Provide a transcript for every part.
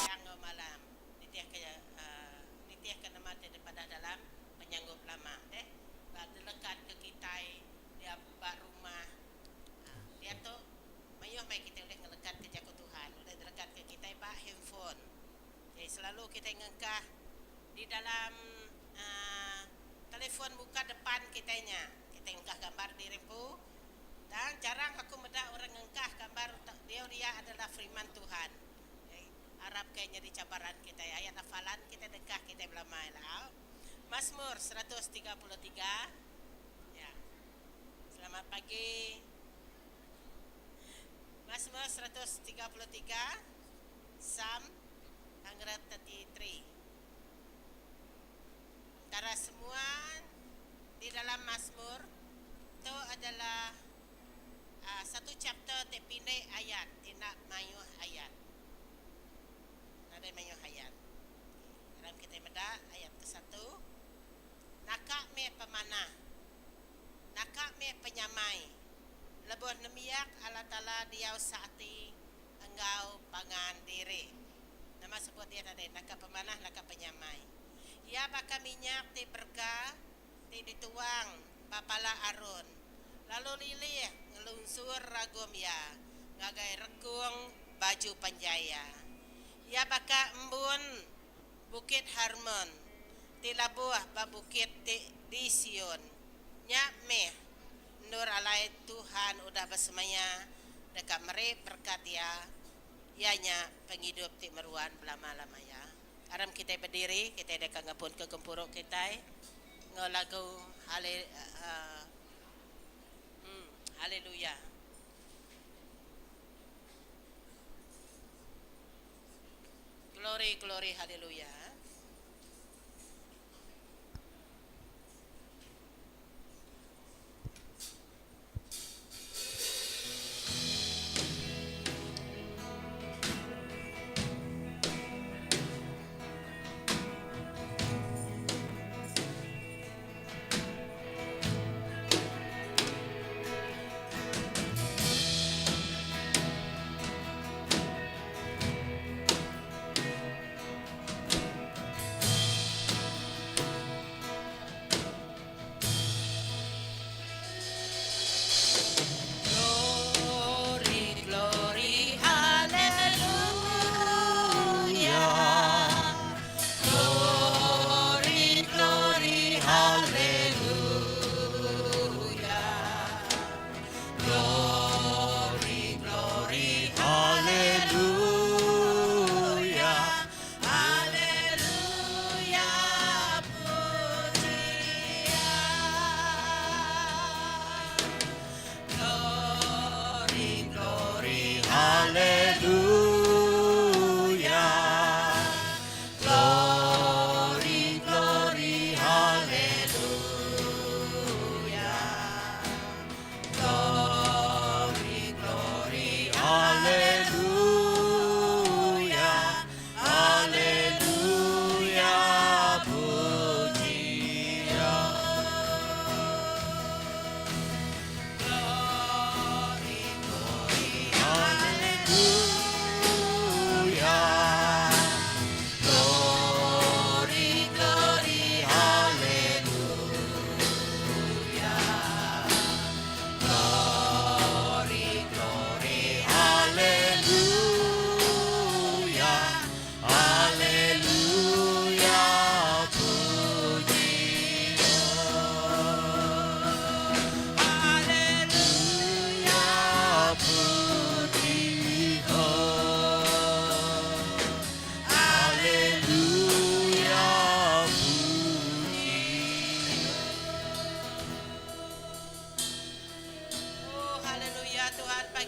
Siang enggau malam nitihka nitihka nama ti dipadah dalam penyanggup lama deh ba dilekat ke kitai dia ba rumah diatu mayuh meh kitai ulih ngelekat ke jaku Tuhan ulih dilekat ke kitai ba handphone. Jadi selalu kitai ngengkah di dalam uhh telefon muka depan kitai nya. Kitai ngengkah gambar diri empu. Tang jarang aku meda orang ngengkah gambar diau dia adalah firman Tuhan. Arap ke nyadi cabaran kitai ayat hafalan kitai dengkah kitai belama ila au. Mazmur 133 ya. Selamat pagi. Mazmur 133 Psalm 133. Entara semua di dalam Mazmur tu adalah uhh satu chapter ti pindik ayat ti enda mayuh ayat. Nadai mayuh ayat. Dalam kitai meda ayat ke satu naka meh pemanah naka meh penyamai lebuh nembiak Allah Taala diau seati enggau pangan diri. Nama sebut iya tadi naka pemanah naka penyamai. Iya baka minyak ti berega ti dituang ba pala Aron, lalu lilih ngelunsur ragum iya ngagai rekung baju panjai iya. Iya baka embun Bukit Hermon ti labuh ba bukit ti di Sion. Nya mih endur alai Tuhan udah besemaya deka meri berekat Iya, iya nya pengidup ti meruan belama-lama iya. Aram kitai bediri, kitai deka ngepunka gempuru kitai enggau lagu Hale Haleluya. Glory glory haleluya.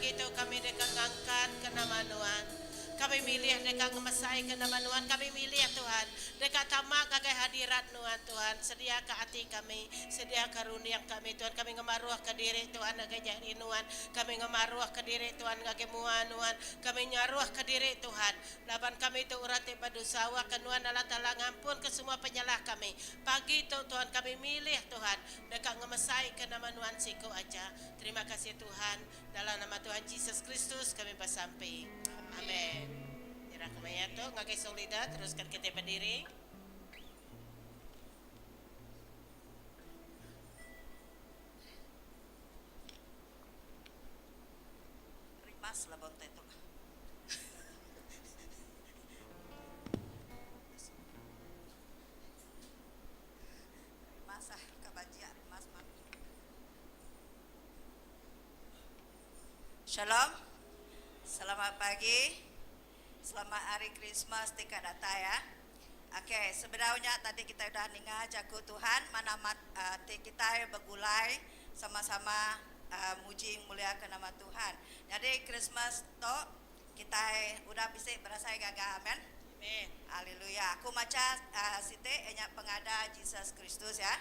Pagi tu kami deka ngangkatka nama Nuan. Kami milih deka ngemesaika nama Nuan. Kami milih, Tuhan, deka tama ngagai hadirat Nuan, Tuhan. Sediaka ati kami, sediaka runding kami, Tuhan. Kami ngemaruhka diri, Tuhan, ngagai jari Nuan. Kami ngemaruhka diri, Tuhan, ngagai mua Nuan. Kami nyaruhka diri, Tuhan, laban kami tu orang ti bedosa. Awakka Nuan, Allah Taala, ngampunka semua penyalah kami. Pagi tu, Tuhan, kami milih, Tuhan, deka ngemesaika nama Nuan siku aja. Terima kasih Tuhan, dalam nama Tuhan Jesus Kristus kami besampi. Amen. Nyerah ke maya tu ngagai Solida teruskan kitai bediri. Rimas laban utai tu. Rimas ah ka bajik rimas mami. Shalom. Selamat pagi. Selamat hari Christmas ti ka datai ya. Okey, sebedau nya tadi kitai udah ninga jaku Tuhan manah amat uh, ti kitai begulai sama-sama uh, muji muliaka nama Tuhan. Nyadi Christmas tu kitai udah bisi berasai gaga amen. Amen. Haleluya. Aku macha uh, siti nya pengada Jesus Kristus ya.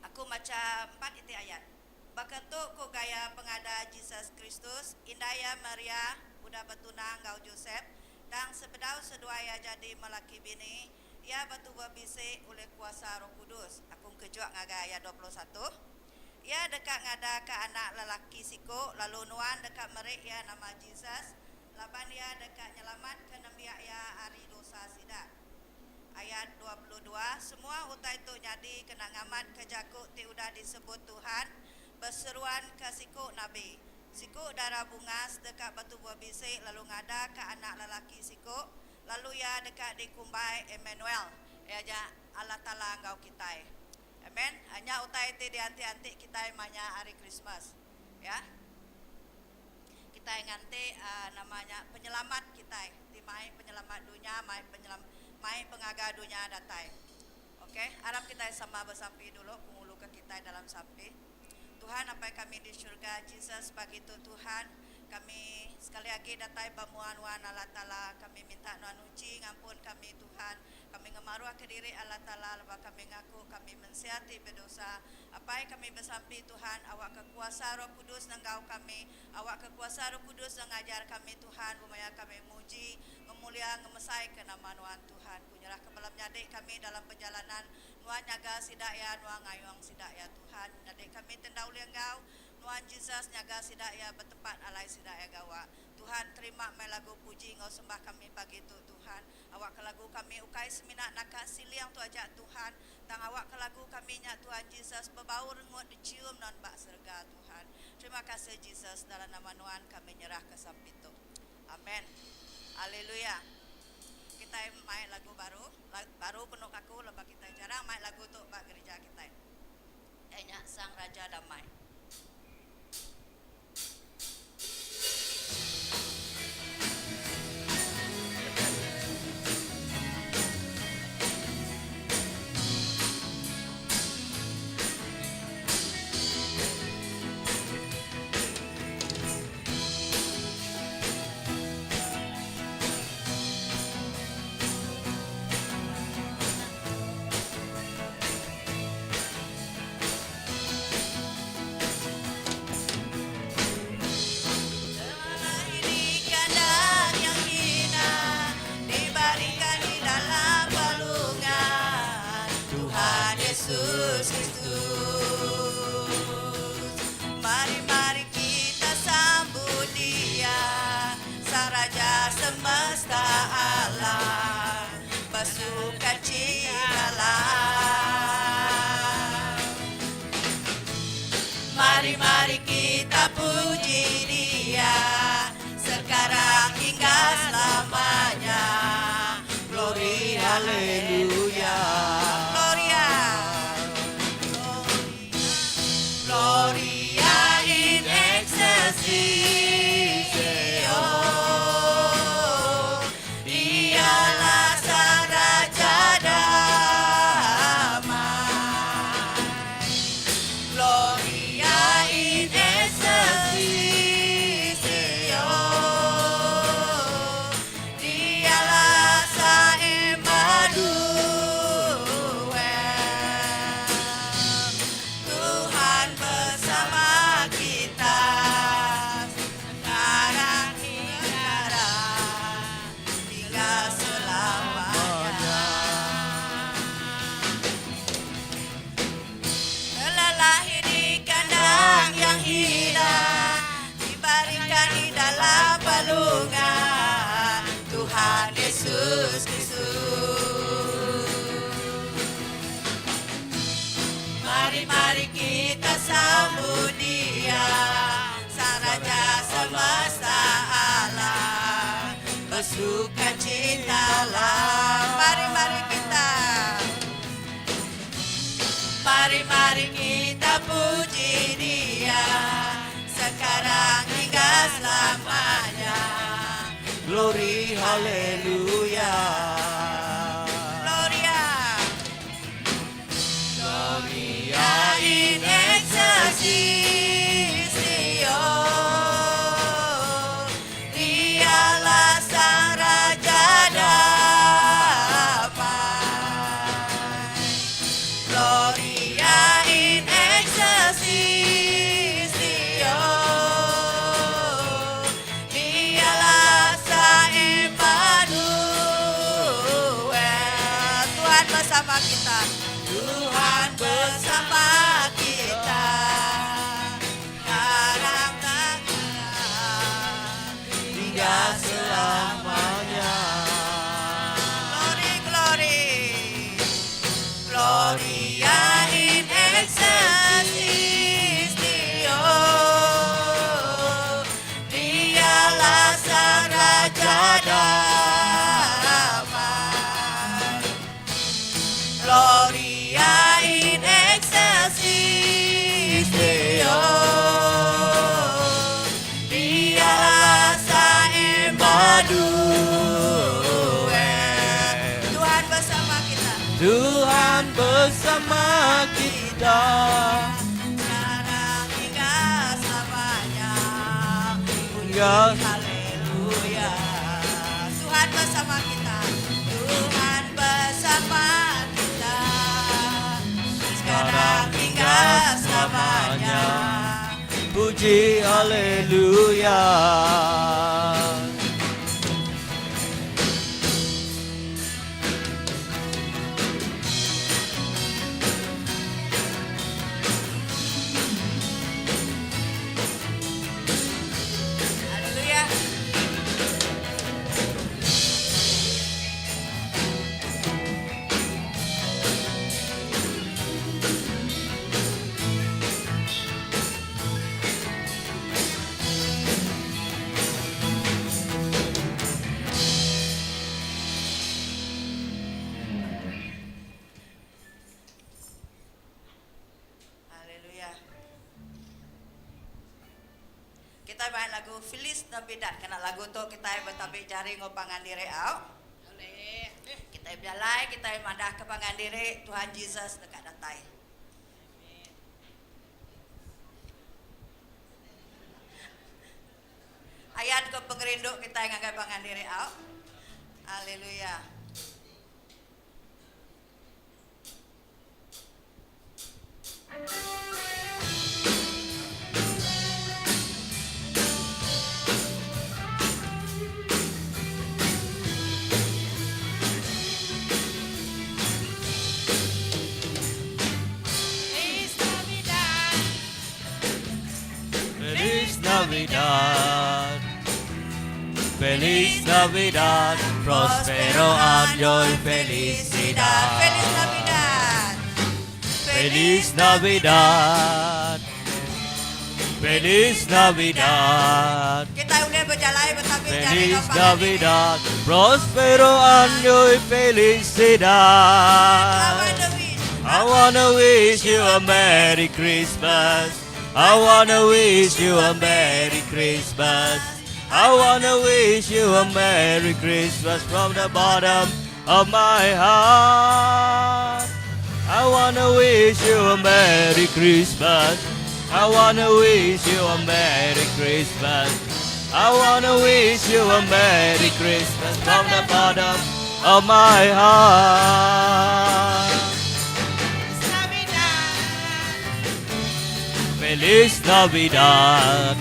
Aku macha empat iti ayat. Baka tu ku gaya pengada Jesus Kristus, indai iya Maria udah betunang enggau Josep, tang sebedau seduai iya jadi melaki bini, iya betubuh bisi ulih kuasa Roh Kudus. Aku engkejuk ngagai ayat 21. Iya deka ngadaka anak lelaki siku, lalu nuan deka meri iya nama Jesus, laban iya deka nyelamatka nembiak iya ari dosa sida. Ayat 22, Semua utai tu nyadi kena ngamatka jaku ti udah disebut Tuhan beseruanka siku nabi. Siku dara bungas deka betubuh bisi lalu ngadaka anak lelaki siku, lalu iya deka dikumbai Emanuel, iya nya Allah Taala enggau kitai. Amen. Nya utai ti dianti-anti kitai maya Hari Krismas. Ya. Kitai nganti nama nya penyelamat kitai ti mai penyelamat dunya mai penyelam mai pengaga dunya datai. Ok arap kitai sama besampi dulu ku nguluka kitai dalam sampi. Tuhan apai kami di syurga Jesus pagi tu Tuhan kami sekali agi datai ba mua nuan Allah Taala kami minta nuan uji ngampun kami Tuhan kami ngemaruhka diri Allah Taala lebuh kami ngaku kami mensia ti bedosa Apai kami besampi Tuhan awakka kuasa Roh Kudus nenggau kami, awakka kuasa Roh Kudus nengajar kami Tuhan bemaya kami muji, ngemulia, ngemesaika nama Nuan Tuhan. Ku nyerahka bala menyadi kami dalam perjalanan Nuan nyaga sida iya, Nuan ngayung sida iya Tuhan. Menyadi kami ti enda ulih enggau, Nuan Jesus nyaga sida iya ba tempat alai sida iya gawa. Tuhan terima meh lagu puji enggau sembah kami pagi tu Tuhan. Awakka lagu kami ukai semina naka siling tu aja Tuhan, tang awakka lagu kami nya Tuhan Jesus bebau rengut dicium nuan ba serega Tuhan. Terima kasih Jesus dalam nama nuan kami nyerahka sampi tu. Amen. Haleluya. Kitai mai lagu baru, baru kenu aku laban kitai jarang mai lagu tu ba gereja kitai. Iya nya Sang Raja Damai. Mari-mari kita puji dia sekarang hingga selamanya. Glory haleluya. Gloria. Gloria in excelsis Deo. Dialah sang Raja Damai. Gloria in excelsis. Mari mari kita sambut dia Sang Raja semesta alam Bersukacitalah Mari mari kita Mari mari kita puji dia Sekarang hingga selamanya Glory haleluya Gloria Gloria in excelsis Deo Dialah sang Raja damai Gloria in excelsis Deo Dialah sang Emmanuel Tuhan bersama kita Tuhan bersama kita Sekarang dan Hingga selamanya Glory, glory Gloria in excelsis Deo Dialah sang Raja damai Gloria in excelsis Deo Dialah sang Emmanuel Tuhan bersama kita Tuhan bersama kita Sekarang hingga selamanya Hingga- Haleluya Tuhan bersama kita Tuhan bersama kita Sekarang hingga selamanya Puji haleluya Haleluya Haleluya. Kita main lagu Feliz Navidad. Kena lagu tu kita bertabik jari ngau pangan diri au. Boleh. Kita berjalai, kita madah ke pangan diri Tuhan Jesus dekat datai. Amin. Ayat ke pengerindu kita yang ngagai pangan diri au. Haleluya. Feliz Navidad. Feliz Navidad Feliz Navidad Prospero año y felicidad Feliz Navidad. Feliz Navidad Feliz Navidad Kita udah berjalan bertabik jari Feliz ngau pangan diri. Navidad Prospero año y felicidad I wanna wish. I wanna wish you a Merry Christmas. I wanna wish you a Merry Christmas. I wanna wish you a Merry Christmas from the bottom of my heart. I wanna wish you a Merry Christmas. I wanna wish you a Merry Christmas. I wanna wish you a Merry Christmas from the bottom of my heart. Navidad. Feliz Navidad.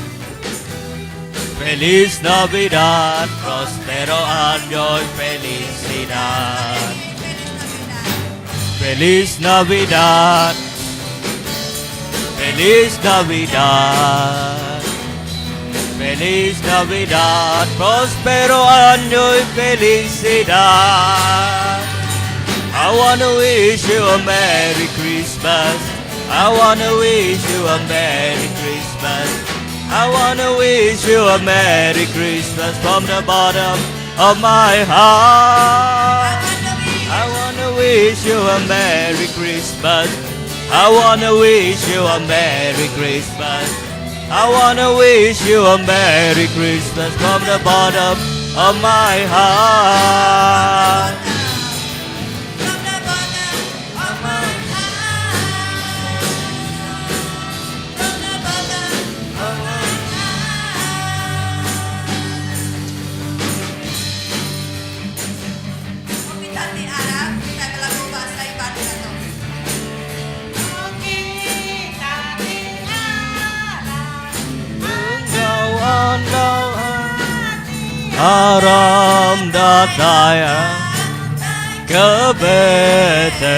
Feliz Navidad, prospero año y felicidad. Feliz Navidad. Feliz Navidad. Feliz Navidad. Feliz Navidad, prospero año y felicidad. I wanna wish you a Merry Christmas. I wanna wish you a Merry Christmas. I wanna wish you a Merry Christmas from the bottom of my heart. I wanna wish you a Merry Christmas. I wanna wish you a Merry Christmas. I wanna wish you a Merry Christmas from the bottom of my heart. From the bottom of my heart. From the bottom of my heart. Kita ti arap, kita belagu bahasa Iban kita tu. Kita ti arap. Enggau andal aram datai ke Bethlehem.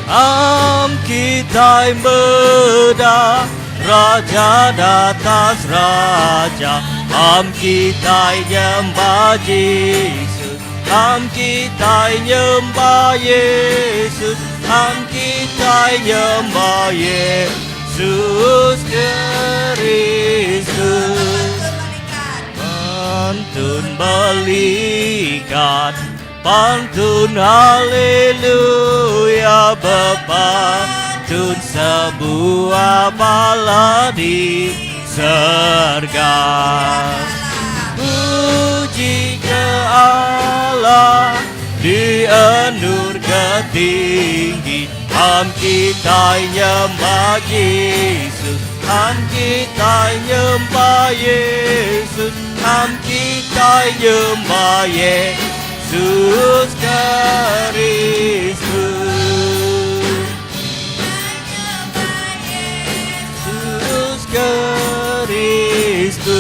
Am kitai meda Raja datas Raja. Am kitai nyembah Jesus. Am kitai nyembah Yesus. Am kitai nyembah Yesus Kristus. Pantun melikat. Pantun melikat, pantun haleluya bepantun sebuah bala di serga. Puji ke Allah di endur ke tinggi. Am kitai nyembah Jesus. Am kitai nyembah Yesus. Am kitai nyembah Yesus Kristus. Yesus Kristus.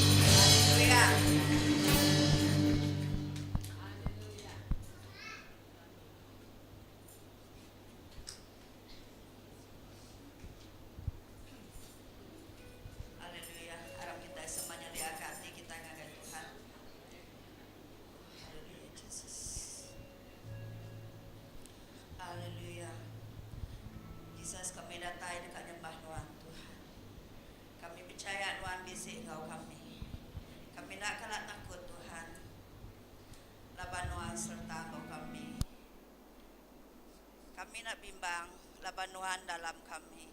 Haleluya. Haleluya. Arap kita semuanya lihat hati kita ngagai Tuhan. Haleluya Jesus. Haleluya. Jesus kami datai dekat nyembah Nuan Tuhan. Kami percaya Nuan bisi enggau kami. Kami nak kala takut Tuhan. Laban Nuan serta enggau kami. Kami nak bimbang laban Nuan dalam kami.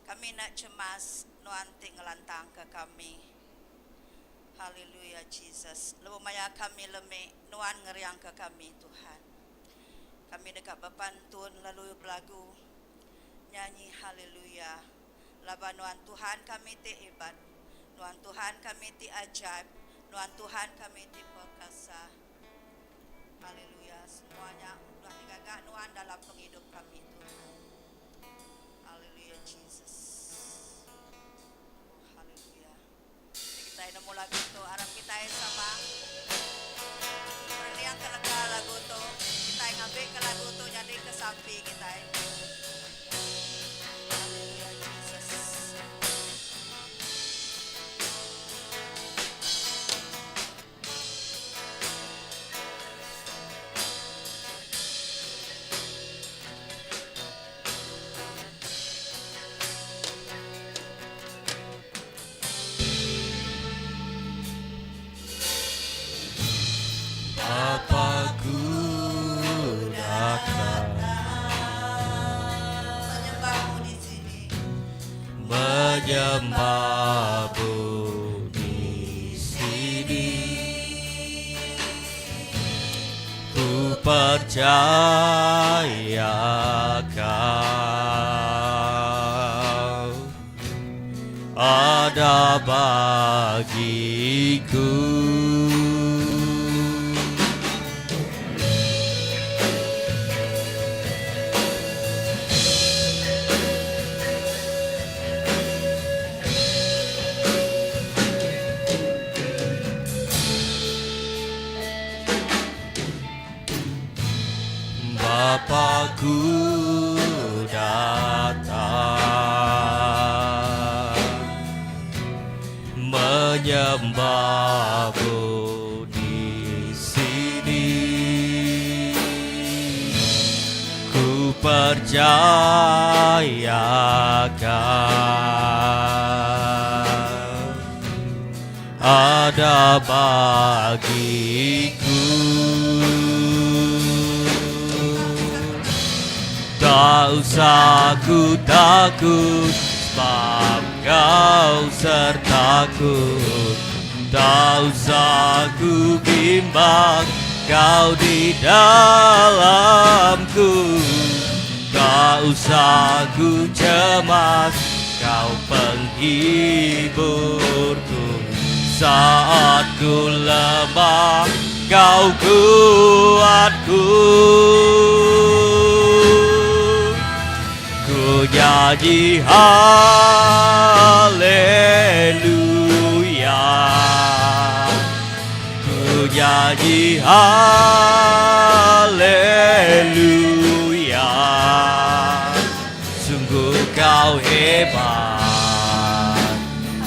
Kami nak cemas Nuan ti ngelantang ke kami. Haleluya Jesus. Lebuh maya kami lemi Nuan ngeriang ke kami Tuhan. Kami dekat berpantun lalu berlagu nyanyi haleluya. Laban Nuan Tuhan kami ti hebat. Nuan Tuhan kami ti ajaib. Nuan Tuhan kami ti perkasa. Haleluya. Semuanya udah digagak Nuan dalam penghidup kami Tuhan. Haleluya Jesus. Oh, haleluya. Jadi kita nemu lagu tu. Arap kita sama Perliang ke leka lagu tu. Kita ngambil ke lagu tu jadi ke sampi kita. Haleluya Jesus. Bapakku datang Menyembahmu di sini. Menyembahmu di sini. Ku percaya kau ada bagiku. Bapakku datang. Menyembahmu di sini. Ku percaya kau ada bagiku. Tak usah ku takut sebab kau sertaku. Tak usah ku bimbang kau di dalamku. Tak usah ku cemas kau penghiburku. Saat ku lemah kau kuatku. Ku nyanyi haleluya. Ku nyanyi haleluya. Sungguh kau hebat,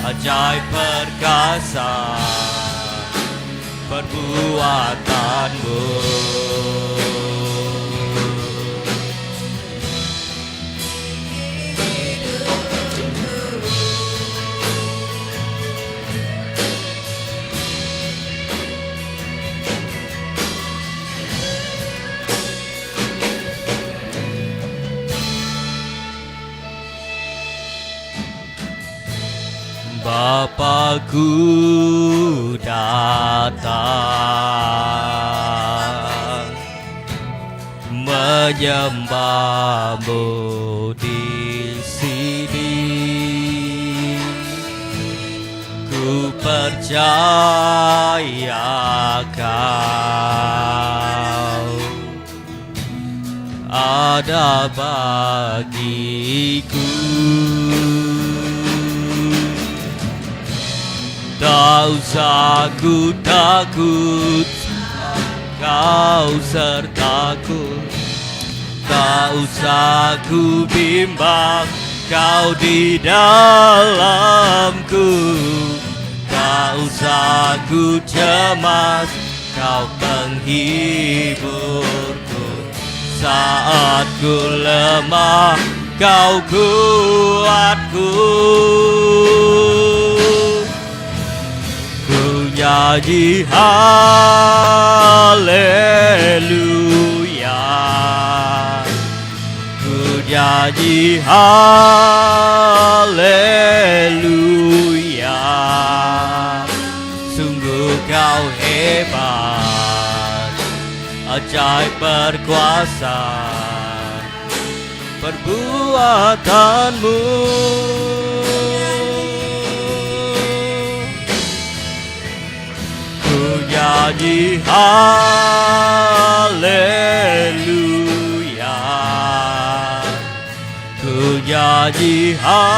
ajaib perkasa perbuatanmu. Bapa ku datang menyembahmu di sini. Ku percaya kau ada bagiku. Tak usah ku takut, kau sertaku. Tak usah ku bimbang, kau di dalamku. Tak usah ku cemas, kau penghiburku. Saat ku lemah, kau kuatku. Ku nyanyi haleluya. Ku nyanyi haleluya. Sungguh kau hebat, ajaib berkuasa perbuatanmu. Ku nyanyi haleluya. Ku nyanyi haleluya.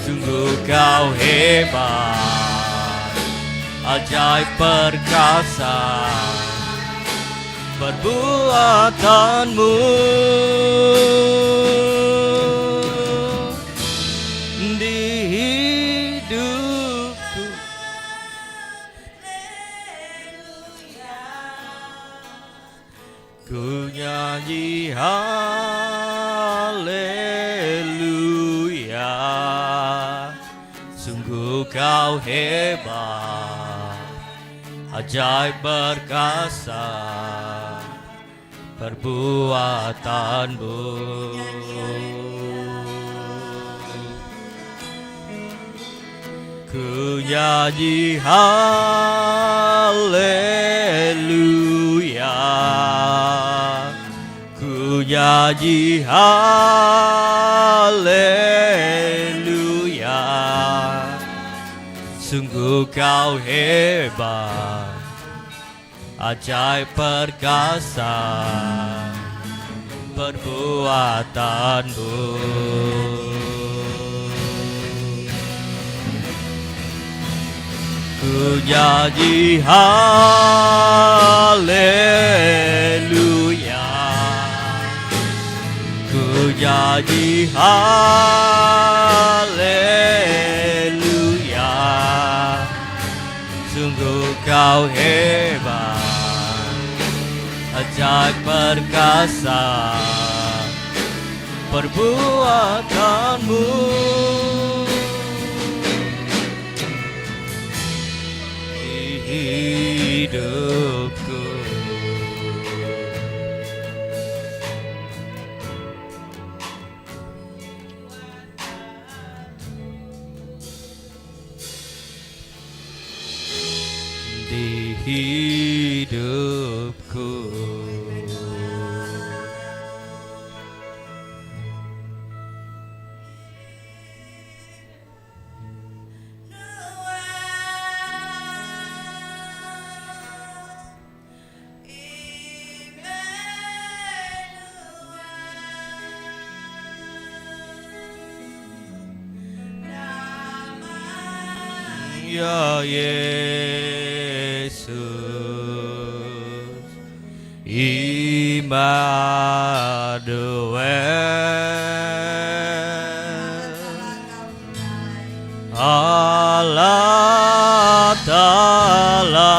Sungguh kau hebat, ajaib perkasa perbuatanmu. Di hidupku. Ku nyanyi haleluya. Sungguh kau hebat, ajaib perkasa perbuatanmu. Ku nyanyi haleluya. Ku nyanyi haleluya. Sungguh kau hebat, ajaib perkasa perbuatanmu. Ku nyanyi haleluya. Ku nyanyi Haleluya Sungguh kau hebat Ajaib perkasa Perbuatanmu Di hidupku. Di hidupku. Ya Yesus Immanuel Allah Ta'ala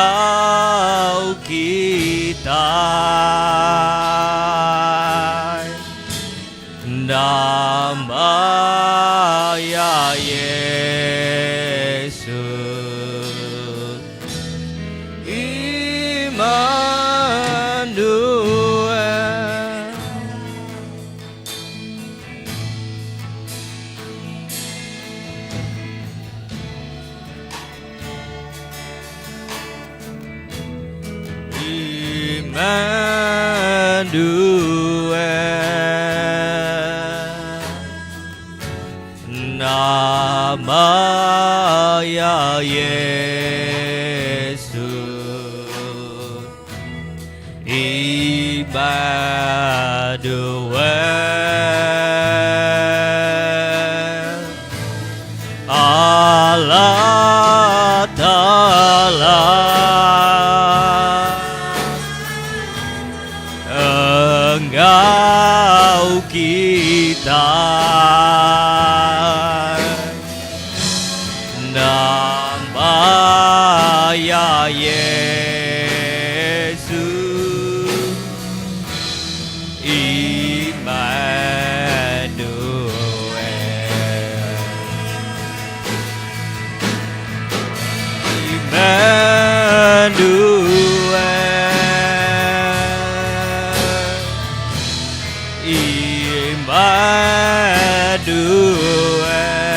Enggau kitai Nama Iya Yesus Immanuel. Immanuel. Nama Iya Yesus Immanuel. Allah Ta'ala Enggau kitai Nama Iya Yesus Immanuel. Immanuel. Immanuel.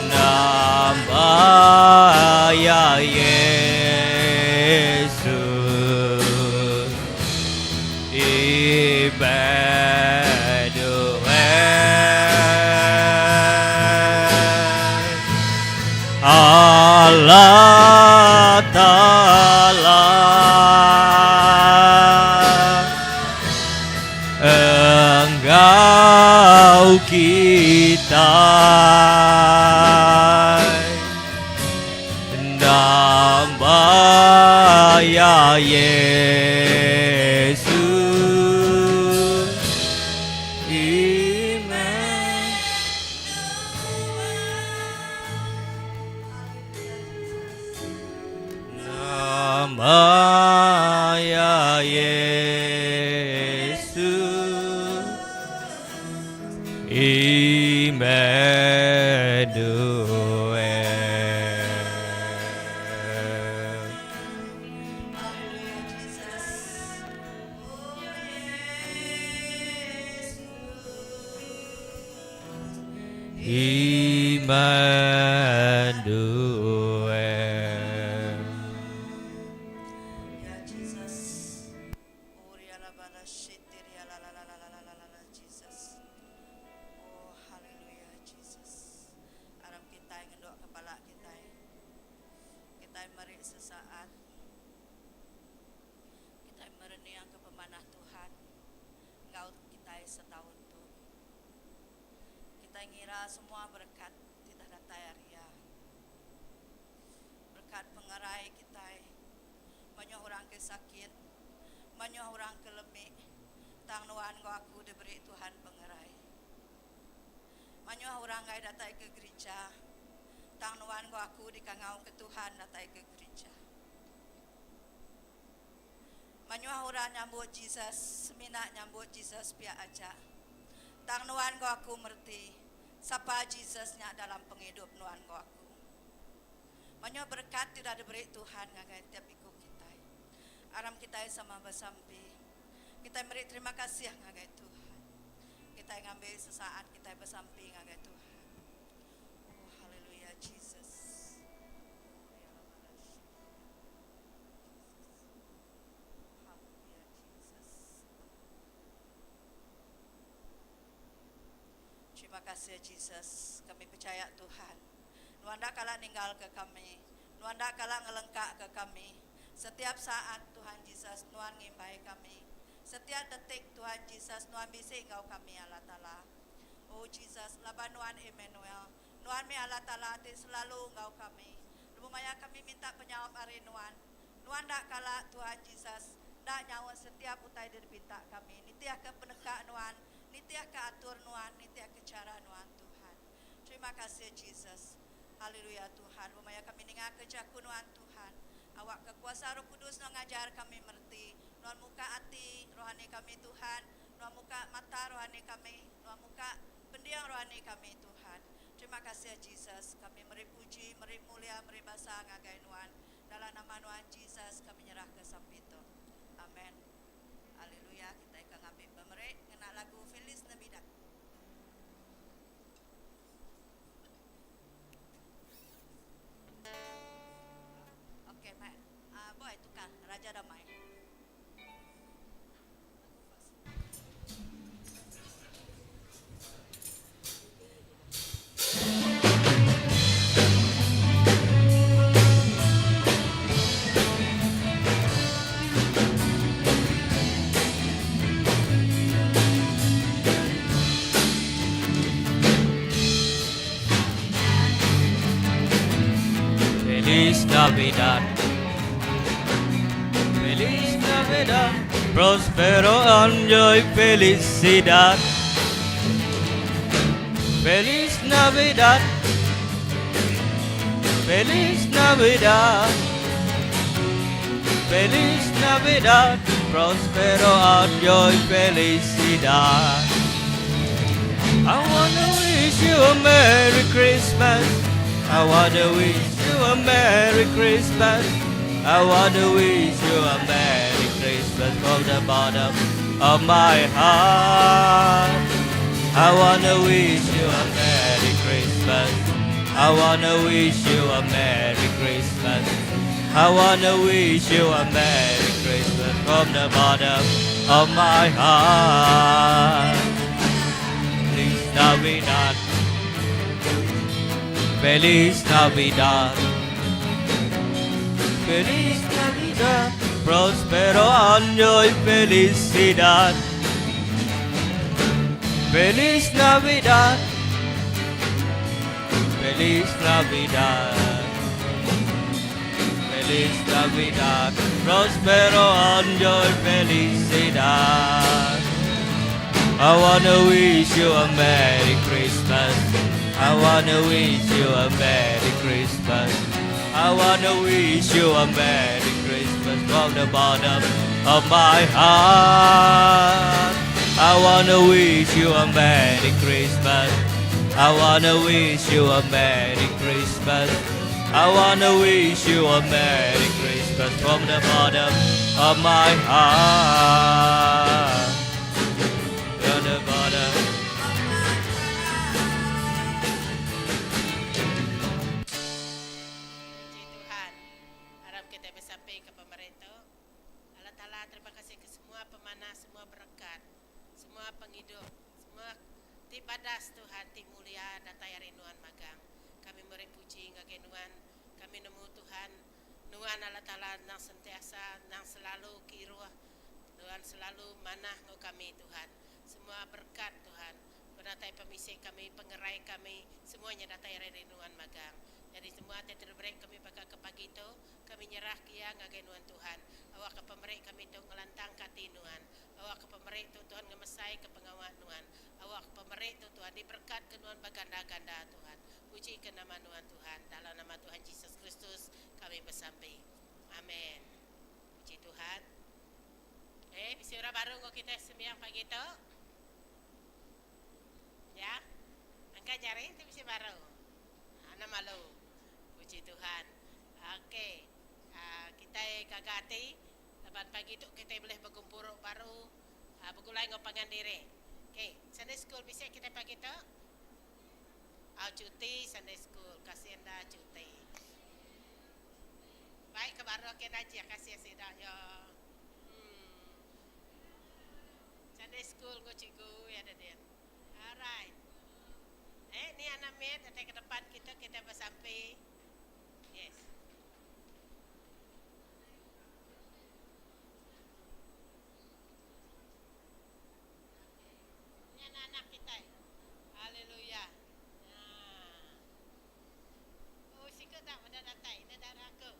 Nama Iya Yesus Immanuel. Allah Ta'ala Enggau kitai Nama Iya Yesus Amen. Nama Iya Yesus Immanuel. Haleluya Jesus. Oh Yesus. Immanuel. Ya Jesus. Oh ya la bala shitir ya la la la la la la la la Jesus. Oh haleluya Jesus. Aram kitai ngenduk kepala kitai. Kitai meri sesaat. Kitai merening ke pemanah Tuhan enggau kitai setaun tu. Kitai ngira semua berekat ti dah datai ari Iya. pengerai kitai. Mayuh orang ke sakit, mayuh orang ke lemi, tang nuan enggau aku diberi Tuhan pengerai. Mayuh orang enggai datai ke gerija, tang nuan enggau aku dikangauka Tuhan datai ke gerija. Mayuh orang nyambut Jesus semina nyambut Jesus pia aja. Tang nuan enggau aku mereti sapa Jesus nya dalam pengidup nuan enggau aku. Mayuh berekat ti udah diberi Tuhan ngagai tiap iku kitai. Aram kitai sama besampi. Kitai meri terima kasih ngagai Tuhan. Kitai ngambi sesaat kitai besampi ngagai Tuhan. Oh haleluya Jesus. Terima kasih Jesus, kami pechaya Tuhan. Nuan enda kala ninggalka kami, Nuan enda kala ngelengkaka kami. Setiap saat Tuhan Jesus Nuan ngimbai kami. Setiap detik Tuhan Jesus Nuan bisi enggau kami Allah Taala. Oh Jesus, laban Nuan Emmanuel, Nuan mih Allah Taala ti selalu enggau kami. Lebuh maya kami minta penyaup ari Nuan, Nuan enda kala, Tuhan Jesus, enda nyaut setiap utai di dipinta kami nitihka peneka Nuan, nitihka atur Nuan, nitihka chara Nuan, Tuhan. Terima kasih Jesus. Haleluya Tuhan. Lebuh maya kami ningaka jaku Nuan, Tuhan, awakka kuasa Roh Kudus Nuan ngajar kami mereti. Nuan muka ati rohani kami, Tuhan. Nuan muka mata rohani kami. Nuan muka pending rohani kami, Tuhan. Terima kasih Jesus. Kami meri puji, meri mulia, meri basa ngagai Nuan. Dalam nama Nuan Jesus kami nyerahka sampi tu. Amen. Haleluya. Kitai ka ngambi pemeri ngena lagu Feliz Navidad. Okey, mai. Uh, boy tukar Raja Damai. Feliz Navidad. Feliz Navidad. Prospero año y felicidad. Feliz Navidad. Feliz Navidad. Feliz Navidad. Prospero año y felicidad. I wanna wish you a Merry Christmas. I wanna wish you a Merry Christmas. I wanna wish you a Merry Christmas from the bottom of my heart. I wanna wish you a Merry Christmas. I wanna wish you a Merry Christmas. I wanna wish you a Merry Christmas from the bottom of my heart. Feliz Navidad. Feliz Navidad. Feliz Navidad. Prospero año y felicidad. Feliz Navidad. Feliz Navidad. Feliz Navidad. Prospero año y felicidad. I wanna wish you a Merry Christmas. I wanna wish you a Merry Christmas. I wanna wish you a Merry Christmas from the bottom of my heart. I wanna wish you a Merry Christmas. I wanna wish you a Merry Christmas. I wanna wish you a Merry Christmas from the bottom of my heart. From the bottom. Puji Tuhan. Aram kitai besampi ke pemeri tu. Allah Taala terima kasih ke semua pemanah semua berekat semua pengidup semua ti badas Tuhan ti mulia datai ari nuan magang. Kami meri puji ngagai nuan. Kami nemu Tuhan nuan Allah Taala endang sentiasa endang selalu kiruh nuan selalu manah enggau kami Tuhan. Semua berekat Tuhan penatai pemisi kami pengerai kami semua nya datai ari nuan magang. Nyadi semua ti diberi kami baka ke pagi tu. nyerahka iya ngagai Nuan Tuhan. Awakka pemeri kami tu ngelantangka ati Nuan. Awakka pemeri tu Tuhan ngemesaika pengawa Nuan. Awakka pemeri tu Tuhan diberekatka Nuan beganda-ganda Tuhan. Pujika nama Nuan Tuhan. Dalam nama Tuhan Jesus Kristus kami besampi. Amen. Puji Tuhan. Eh, bisi orang baru enggau kitai sembiang pagi tu? Ya. Angkat jari enti bisi baru. Anang malu. Puji Tuhan. Okey. Aaa kitai gaga ati laban pagi tu kitai bulih begempuru baru aaa begulai enggau pangan diri. Okey, Sunday school bisi kitai pagi tu? Au cuti Sunday school kasih enda cuti. Baik ke baru agi najih kasih sida iya. Emm. Sunday school enggau cikgu iya da din. Alright. Eh ni anak mit datai ke depan kita kita besampi. Yes. Ni anak-anak kitai. Haleluya. Ha. Oh siku tak meda datai enda dara aku.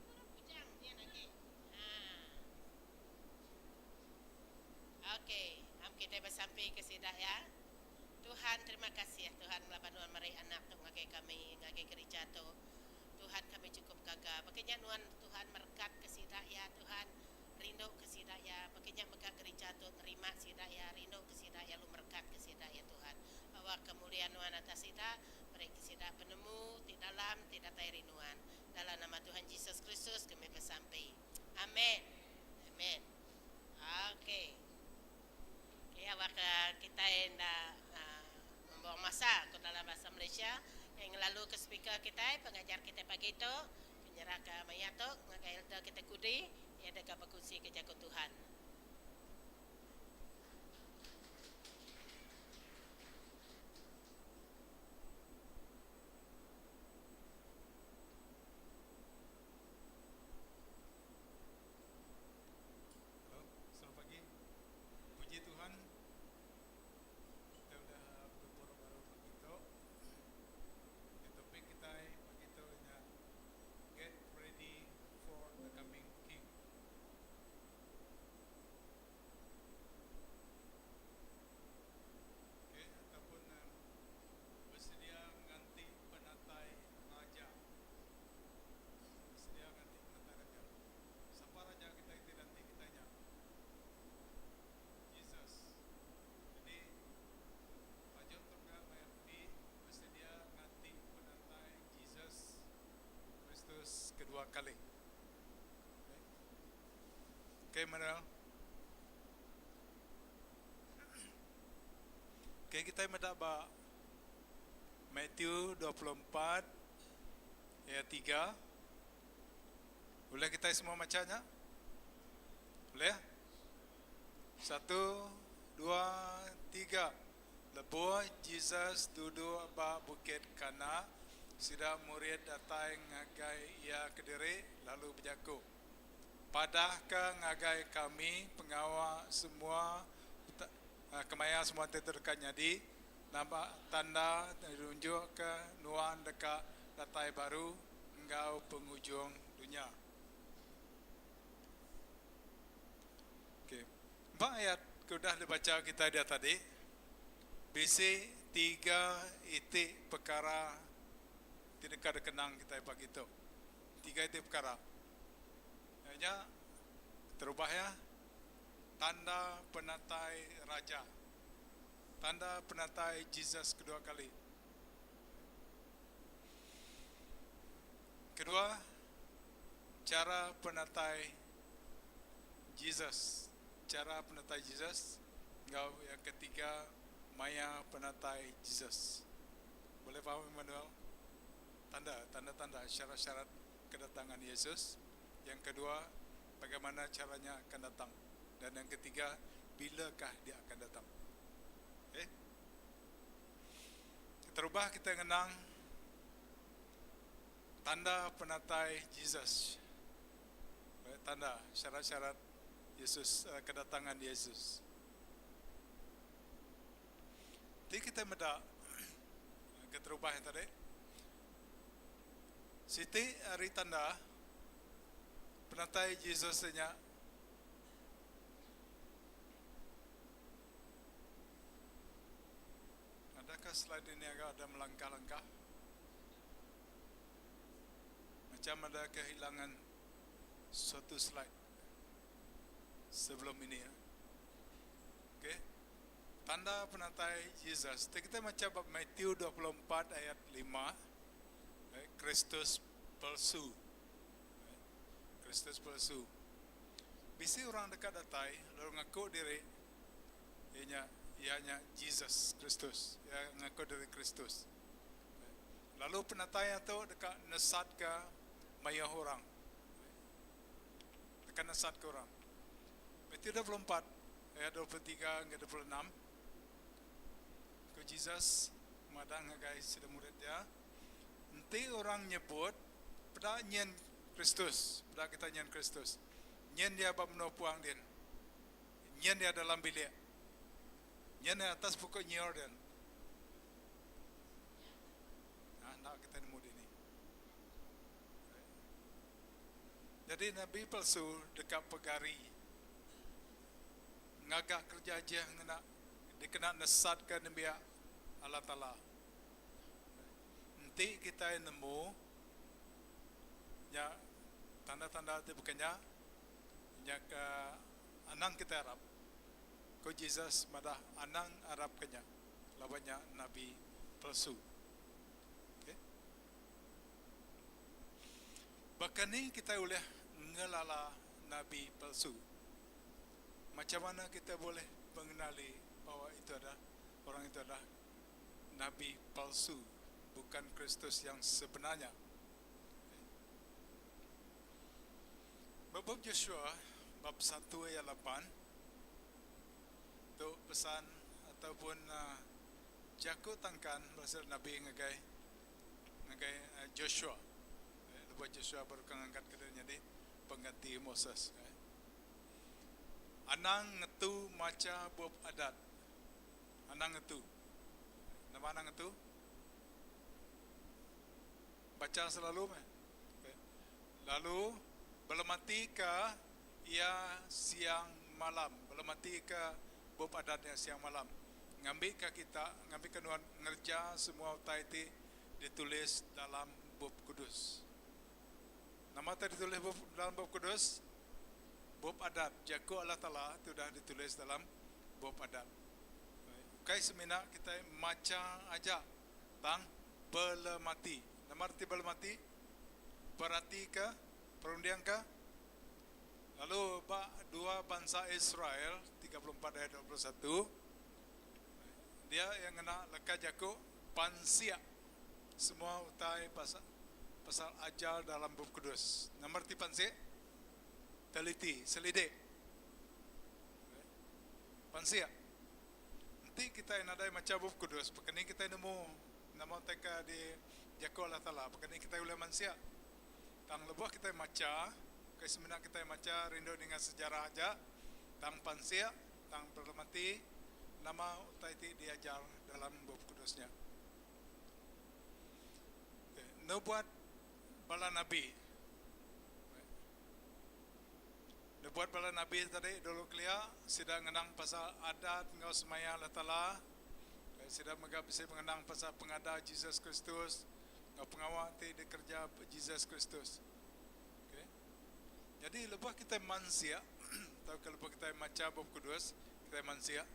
Orang bujang nyin agi. Ha. Okey, am kitai besampi ke sida ya. Tuhan terima kasih Tuhan laban nuan meri anak tu ngagai kami ngagai gerija tu. Tuhan kami chukup gaga. Baka nya nuan Tuhan merekat ke sida ya Tuhan rindu ke sida ya. Baka nya mega gerija tu nerima sida ya rindu ke sida ya lalu merekat ke sida ya Tuhan. Awak ke mulia nuan atas sida meri ke sida penemu ti dalam ti datai ari nuan. Dalam nama Tuhan Jesus Kristus kami besampi. Amen. Amen. Okey. Okey awak ke kitai enda uhh membuang masa ku dalam bahasa Malaysia yang ngelalu ke speaker kitai pengajar kitai pagi tu ke nyerah ke maya tu ngagai elder kitai kudi iya deka bekunsi ke jaku Tuhan. Hello, selamat pagi. Puji Tuhan, kita udah begempuru baru pagi tu. Okay, topik kitai pagi tu nya Get Ready for the Coming King. Okay, ataupun um, Besedia nganti penatai Raja. Besedia nganti penatai Raja. Sapa Raja kitai ti danti kitai nya? Jesus. Jadi, tajuk tu mega mai reti besedia nganti penatai Jesus Kristus kedua kali. Okay, okay Manuel. Okay, kitai meda ba Matthew 24 ayat 3. Ulih kitai semua macha nya? Ulih? Satu, dua, tiga. Lebuh Jesus duduk ba Bukit Kana, sida murid datai ngagai iya kediri lalu bejaku, Padahka ngagai kami pengawa semua kemaya semua ti deka nyadi, nama tanda ti nunjukka nuan deka datai baru enggau pengujung dunya. Okey. Ba ayat ke udah dibacha kitai dia tadi, bisi tiga iti pekara ti deka dikenang kitai pagi tu. Tiga iti pekara. Iya nya terubah iya tanda penatai Raja. Tanda penatai Jesus kedua kali. Kedua, chara penatai Jesus. Chara penatai Jesus enggau yang ketiga maya penatai Jesus. Boleh faham Emmanuel? Tanda, tanda-tanda, syarat-syarat kedatangan Yesus. Yang kedua, bagaimana caranya akan datang. Dan yang ketiga, bilakah dia akan datang. Okay. Keterubah kita ngenang tanda penatai Jesus. Tanda syarat-syarat Yesus eh, kedatangan Yesus. Ti kita meda keterubah. Terubah nya tadi. Siti ari tanda penatai Jesus nya Adakah slide ini agak ada melangkah-langkah? Macam ada kehilangan suatu slide sebelum ini ya. Okey. Tanda penatai Jesus. Kita macha bab Matthew 24 ayat 5. Eh, Kristus palsu. Eh, Kristus palsu. Bisi orang deka datai lalu ngaku diri iya nya iya nya Jesus Kristus. Iya ngaku diri Kristus. Eh, lalu penatai iya tu deka nesatka mayuh orang. Deka nesatka orang. Matthew 24 ayat 23 enggau 26, ku Jesus madah ngagai sida murid iya, Enti orang nyebut, Peda nyin Kristus, peda kita nyin Kristus, nyin iya ba menua puang din, nyin iya dalam bilik, nyin iya atas pokok nyiur din. Nah, enda kita nemu dini. Nyadi nabi palsu deka pegari ngaga kereja ajih ngena dikena nesatka nembiak Allah Taala. Enti kitai nemu nya tanda-tanda ti baka nya, nya ke anang kitai arap. Ku Jesus madah anang arapka nya laban nya nabi palsu. Okay. Baka ni kitai ulih ngelala nabi palsu? Macam mana kita boleh mengenali bahawa itu adalah orang itu adalah nabi palsu, bukan Kristus yang sebenarnya? Ba bup Joshua bab satu ayat lapan, tu pesan ataupun jaku tangkan pasal nabi ngagai ngagai Joshua. Lebuh Joshua baru ke ngangkatka diri nyadi pengganti Moses. Anang ngetu macha bup adat. Anang ngetu. Nama anang ngetu? Bacha selalu meh. Lalu belematika iya siang malam. Belematika bup adat nya siang malam. Ngambika kita, ngambika nuan ngereja semua utai ti ditulis dalam Bup Kudus. Nama utai ditulis bup, dalam Bup Kudus? Bup Adat, Jaku Allah Taala ti udah ditulis dalam Bup Adat. Ukai semina kitai macha aja, tang belemati. Nama reti belemati? Peratika, perundingka. Lalu ba dua bansa Israel, 34 ayat 21, dia iya ngena leka jaku pansik semua utai pasal pasal ajar dalam Bup Kudus. Nama reti pansik? Teliti, selidik. Pansik. Enti kitai nadai macha Bup Kudus, baka ni kitai nemu nama utai ke di jaku Allah Taala? Baka ni kitai ulih mansik? Tang lebuh kitai macha, ukai semina kitai macha rindu ninga sejarah aja, tang pansik, tang belemati nama utai ti diajar dalam Bup Kudus nya. Nubuat bala nabi. Nubuat bala nabi tadi dulu kelia sida ngenang pasal adat enggau semaya Allah Taala. Sida mega bisi mengenang pasal pengada Jesus Kristus. Enggau pengawa ti dikereja Jesus Kristus. Okay. Nyadi lebuh kitai mansik tauka lebuh kitai macha Bup Kudus, kitai mansik,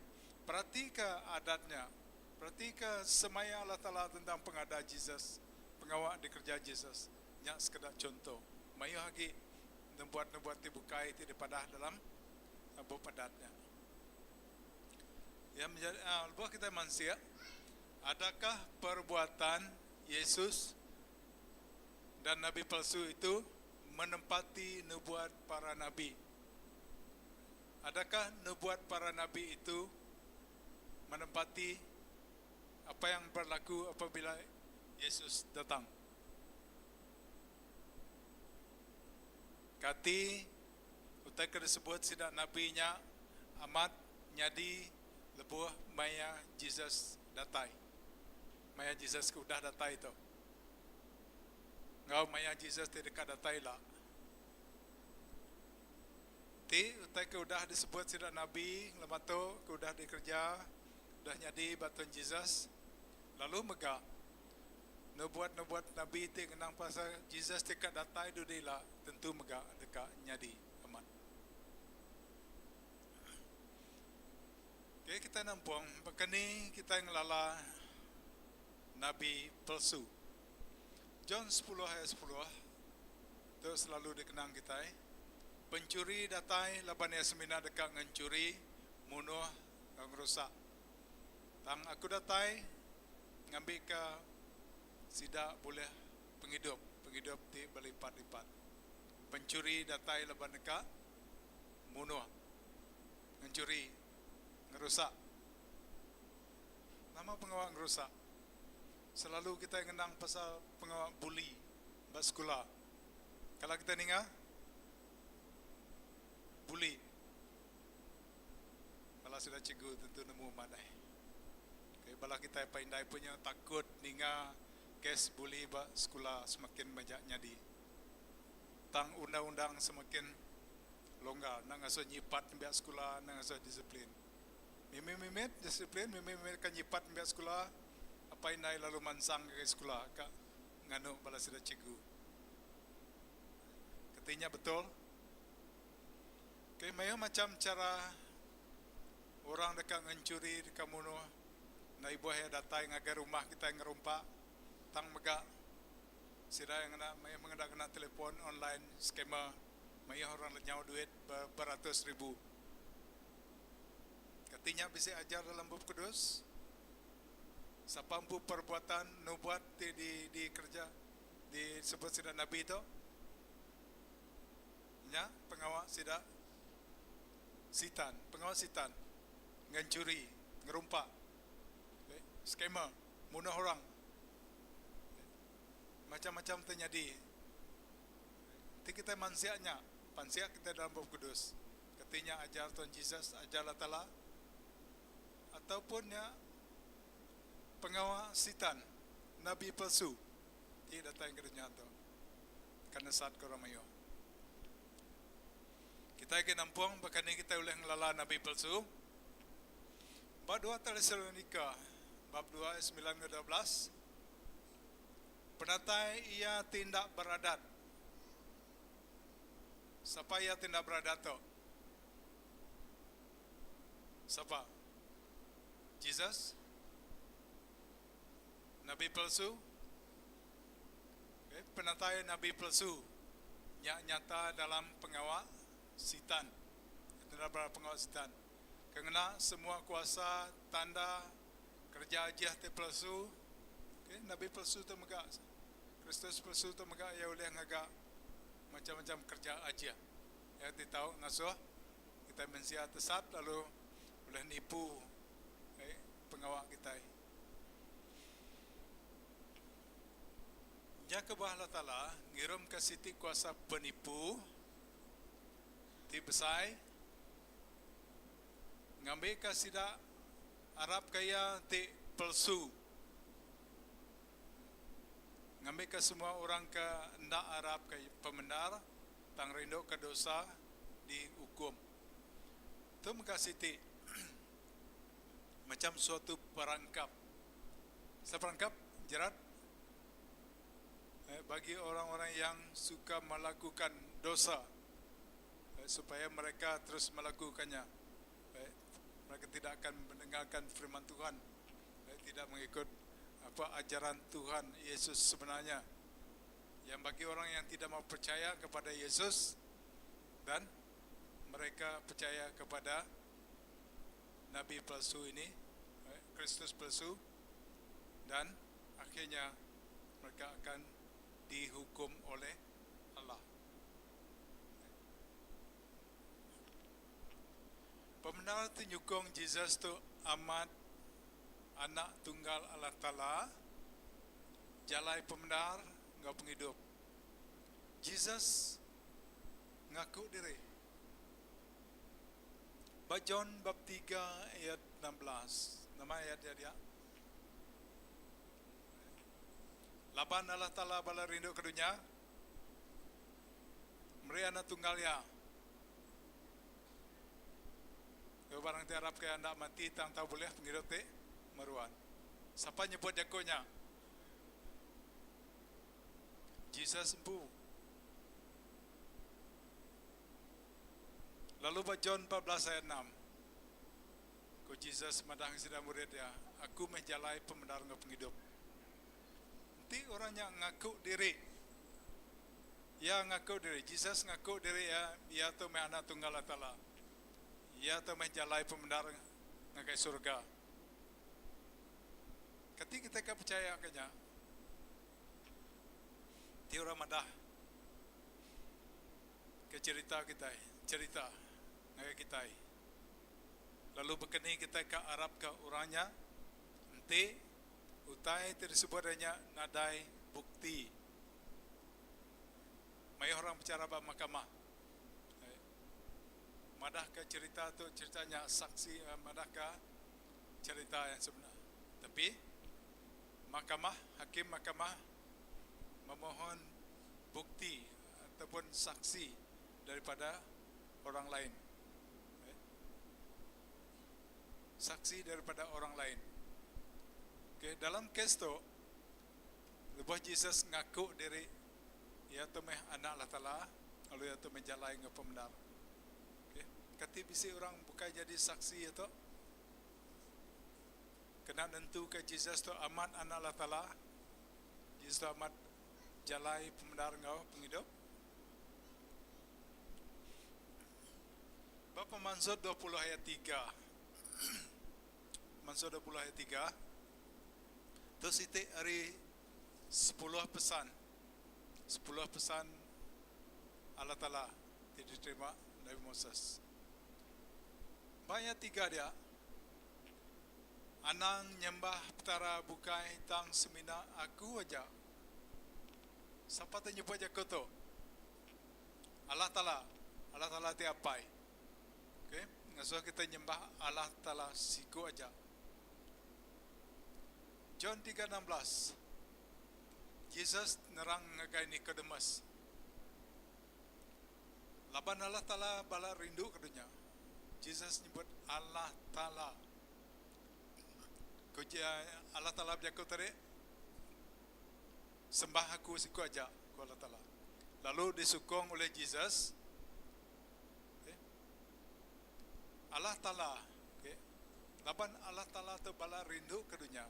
peratika adat nya, peratika semaya Allah Taala tentang pengada Jesus, pengawa dikereja Jesus. Nya sekeda chunto. Mayuh agi nubuat-nubuat ti bukai ti dipadah dalam bup adat nya. Ya menjadi lebuh kitai mansik, adakah perbuatan Yesus dan nabi palsu itu menempati nubuat para nabi? Adakah nubuat para nabi itu menempati apa yang berlaku apabila Yesus datang? Kati utai ke disebut sida nabi nya amat nyadi lebuh maya Jesus datai? Maya Jesus ke udah datai tu enggau maya Jesus ti deka datai ila. Ti utai ke udah disebut sida nabi ngelama tu ke udah dikereja udah nyadi ba Tuan Jesus lalu mega nubuat-nubuat nabi ti ngenang pasal Jesus ti ka datai dudi ila tentu mega deka nyadi amat. Okey kitai nampung baka ni kitai ngelala nabi palsu. John sepuluh ayat sepuluh tu selalu dikenang kitai. Penchuri datai laban iya semina deka ngenchuri, munuh enggau ngerusak. Tang aku datai ngambika sida bulih pengidup, pengidup ti belipat-lipat. Penchuri datai laban deka munuh, ngenchuri, ngerusak. Nama pengawa ngerusak? Selalu kitai ngenang pasal pengawa bully ba sekula. Kala kitai ninga? Bully. Bala sida cikgu tentu nemu manah. Okay, bala kitai apai indai pun nya takut ninga kes bully ba sekula semakin majak nyadi. Tang undang-undang semakin longgar enda ngasuh nyipat nembiak sekula, enda ngasuh disiplin. Mimit-mimit disiplin, mimit-mimit ka nyipat nembiak sekula, apai indai lalu mansang ngagai sekula ka nganu bala sida cikgu. Keti nya betul? Okey, mayuh macham chara orang deka ngenchuri, deka munuh. Enda ibuh iya datai ngagai rumah kitai ngerumpak. Tang mega sida iya ngena mayuh mengeda ngena telefon online scammer. Mayuh orang lenyau duit beratus ribu. Kati nya bisi ajar dalam Bup Kudus? Sapa empu perbuatan nubuat ti dikereja disebut sida nabi tu? Nya pengawa sida Sitan, pengawa Sitan ngenchuri, ngerumpak, scammer, munuh orang. Macam-macam ti nyadi. Enti kitai mansik nya, pansik kitai dalam Bup Kudus, keti nya ajar Tuhan Jesus, ajar Allah Taala ataupun nya pengawa Sitan, nabi palsu ti datai ngagai dunya tu. Ka nesatka orang mayuh. Kitai agi nampung baka ni kitai ulih ngelala nabi palsu. Ba dua Tesalonika bab dua ayat semilan enggau 12, penatai iya ti enda beradat. Sapa iya ti enda beradat tu? Sapa? Jesus? Nabi palsu? Penatai nabi palsu nya nyata dalam pengawa Sitan. Nyata dalam pengawa Sitan ke ngena semua kuasa, tanda, kereja ajih ti palsu. Okay, nabi palsu tu mega Kristus palsu tu mega iya ulih ngaga macam-macam kereja ajih. Iya ti tau ngasuh kitai mensia tesat lalu ulih nipu pengawa kitai. Nya kebuah Allah Taala ngirumka siti kuasa penipu ti besai ngambika sida arapka iya ti pelsu, ngambika semua orang ke enda arapka pemendar tang rinduka dosa diukum. Tu mega siti macham suatu perangkap. Seperangkap jerat bagi orang-orang yang suka melakukan dosa supaya mereka terus melakukannya. Mereka tidak akan mendengarkan firman Tuhan, tidak mengikut apa ajaran Tuhan Yesus sebenarnya. Yang bagi orang yang tidak mau percaya kepada Yesus dan mereka percaya kepada nabi palsu ini, Kristus palsu, dan akhirnya mereka akan dihukum oleh Allah. Pemendar ti nyukung Jesus tu amat Anak Tunggal Allah Taala, jalai pemendar enggau pengidup. Jesus ngaku diri. Ba John bab tiga ayat 16, nama ayat iya dia? Laban Allah Taala bala rindu ke dunya, meri Anak Tunggal Iya. Lalu barang ti arap ke enda mati tang tau bulih pengidup ti meruan. Sapa nyebut jaku nya? Jesus empu. Lalu ba John 14 ayat 6, ku Jesus madah ngagai sida murid iya, Aku meh jalai pemendar enggau pengidup. Enti orang nya ngaku diri, iya ngaku diri, Jesus ngaku diri iya, iya tu meh Anak Tunggal Allah Taala. Iya tu meh jalai pemendar ngagai surga. Kati kitai ka pechaya ke nya? Enti orang madah ke cherita kitai, cherita ngagai kitai. Lalu bekeni kitai ka arapka orang nya enti utai ti disebut iya nya nadai bukti. Mayuh orang bechara ba mahkamah madahka cherita tu cherita nya saksi madahka cherita yang sebenar. Tapi mahkamah, hakim mahkamah memohon bukti ataupun saksi daripada orang lain. Saksi daripada orang lain. Okay, dalam kes tu, lebuh Jesus ngaku diri iya tu meh Anak Allah Taala, lalu iya tu meh jalai enggau pemendar. Okay, kati bisi orang bukai jadi saksi iya tu? Kena nentuka Jesus tu amat Anak Allah Taala, Jesus tu amat jalai pemendar enggau pengidup. Ba Pemansut 20 ayat 3. Pemansut 20 ayat 3. Tu siti ari 10 pesan. 10 pesan Allah Taala ti diterima Nabi Moses. Ba ayat 3 dia, Anang nyembah petara bukai tang semina aku aja. Sapa ti nyebut jaku tu? Allah Taala, Allah Taala ti Apai. Okey, ngasuh kita nyembah Allah Taala siku aja. John 3:16. Jesus nerang ngagai Nicodemus. Laban Allah Taala bala rindu ke dunya. Jesus nyebut Allah Taala. Ku Allah Taala bejaku tadi, Sembah aku siku aja, ku Allah Taala. Lalu disukung ulih Jesus, okay. Allah Taala, okay. Laban Allah Taala tu bala rindu ke dunya.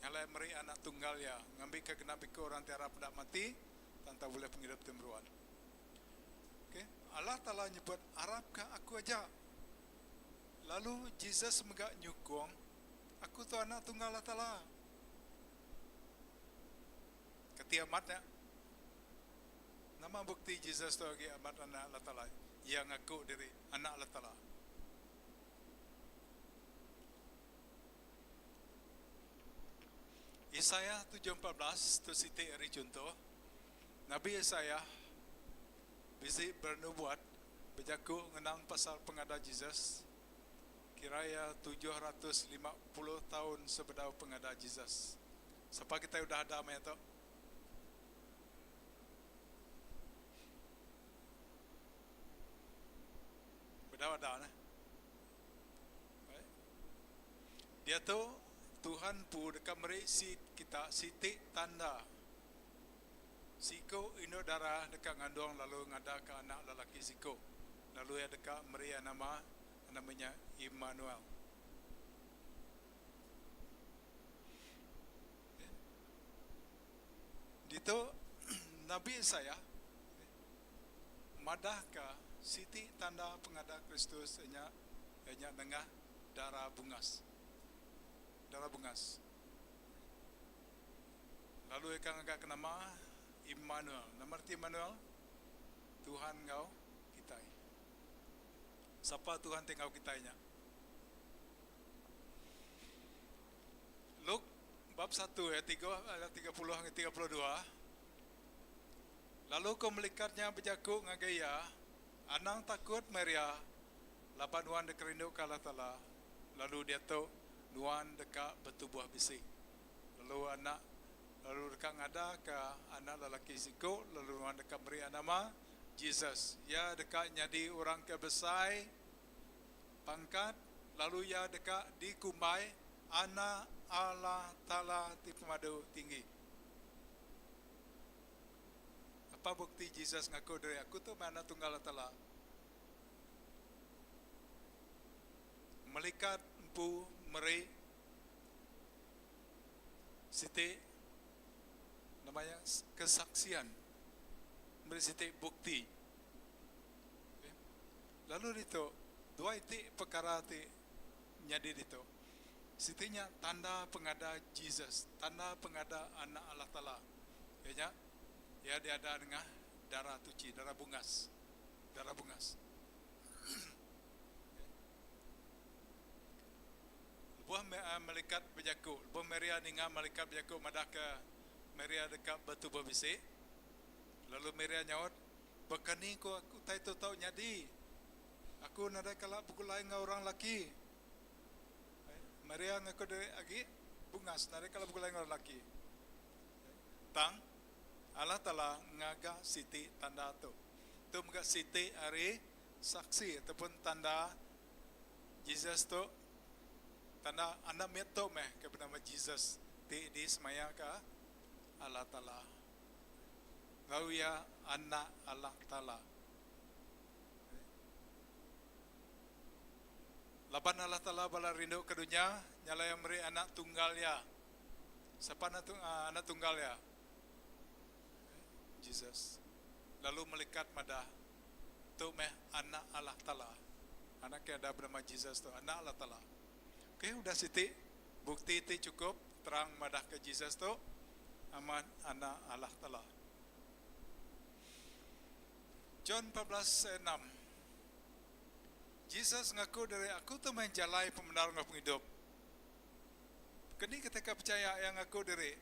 Alai meri anak tunggal iya ngambika genap iku orang ti arap enda mati tang tau bulih pengidup ti meruan. Okay. Allah Taala nyebut arapka aku aja. Lalu Jesus mega nyukung, aku tu anak tunggal Allah Taala. Keti amat nya? Nama bukti Jesus tu agi amat Anak Allah Taala? Iya ngaku diri Anak Allah Taala. Isaiah 7:14 tu siti ari chunto. Nabi Isaiah bisi bernubuat bejaku ngenang pasal pengada Jesus Kira iya 750 taun sebedau pengada Jesus. Sapa kitai udah ada maya tu? Bedau ada neh. Baik. Diatu Tuhan empu deka meri si kita siti tanda. Siku indu dara deka ngandung lalu ngadaka anak lelaki siku, lalu iya deka meri iya nama Nama nya Immanuel. Ditu Nabi Isaiah madahka siti tanda pengada Kristus iya nya nengah dara bungas. Dara bungas. Lalu iya ka ngaga ke nama Immanuel. Nama reti Immanuel? Tuhan enggau kitai. Sapa Tuhan ti enggau kitai nya? Luke bab satu ayat tiga ayat 30 hingga 32. Lalu ko melikat nya bejaku ngagai iya, Anang takut, Maria, laban nuan dikerinduka Allah Taala, lalu diatu nuan deka betubuh bisi, lalu anak lalu deka. deka ngadaka anak lelaki siku lalu nuan deka meri iya nama Jesus. Iya deka nyadi orang ke besai pangkat lalu iya deka dikumbai Anak Allah Taala ti Pemadu Tinggi. Apa bukti Jesus ngaku diri, Aku tu meh Anak Tunggal Allah Taala? Melikat empu meri siti nama iya kesaksian, meri siti bukti. Lalu ditu dua iti pekara ti nyadi ditu. Siti nya tanda pengada Jesus, tanda pengada Anak Allah Taala. Iya nya iya diada nengah darah tuchi, darah bungas, darah bungas. Lebuh melikat bejaku, lebuh Maria ninga melikat bejaku madahka Maria deka betubuh bisi, lalu Maria nyaut, Baka ni ku utai tu tau nyadi? Aku nadai kala begulai enggau orang laki. Maria ngaku diri agi bungas nadai kala begulai enggau orang laki. Tang, Allah Taala ngaga siti tanda tu. Tu mega siti ari saksi ataupun tanda Jesus tu, tanda anak mit tu meh ke benama Jesus ti disemayaka Allah Taala. Enggau iya Anak Allah Taala. Laban Allah Taala bala rindu ke dunya, nya alai Iya meri Anak Tunggal Iya. Sapa anak anak tunggal Iya? Jesus. Lalu melikat madah, Tu meh Anak Allah Taala. Anak ke ada benama Jesus tu, Anak Allah Taala. Okey, udah siti bukti ti chukup terang madahka Jesus tu amat Anak Allah Taala. John 14 ayat 6. Jesus ngaku diri aku tu meh jalai pemendar enggau pengidup. Keni kitai ka pechaya iya ngaku diri?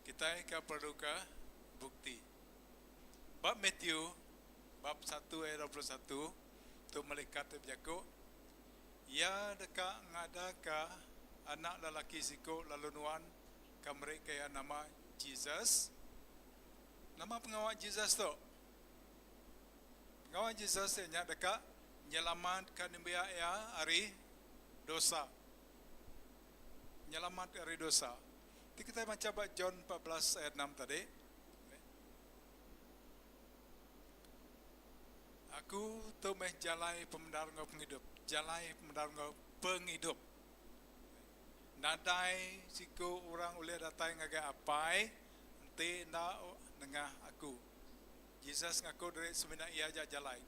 Kitai ka perluka bukti. Ba Matthew bab satu ayat 21, tu melikat ti bejaku, Iya deka ngadaka anak lelaki siku lalu nuan ka merika iya nama Jesus. Nama pengawa Jesus tu? Pengawa Jesus iya nya deka nyelamatka nembiak iya ari dosa. Nyelamat ari dosa. Ti kitai macha ba John 14 ayat 6 tadi, Aku tu meh jalai pemendar enggau pengidup. Jalai pemendar enggau pengidup. Nadai siku orang ulih datai ngagai Apai enti enda nengah aku. Jesus ngaku diri semina iya aja jalai.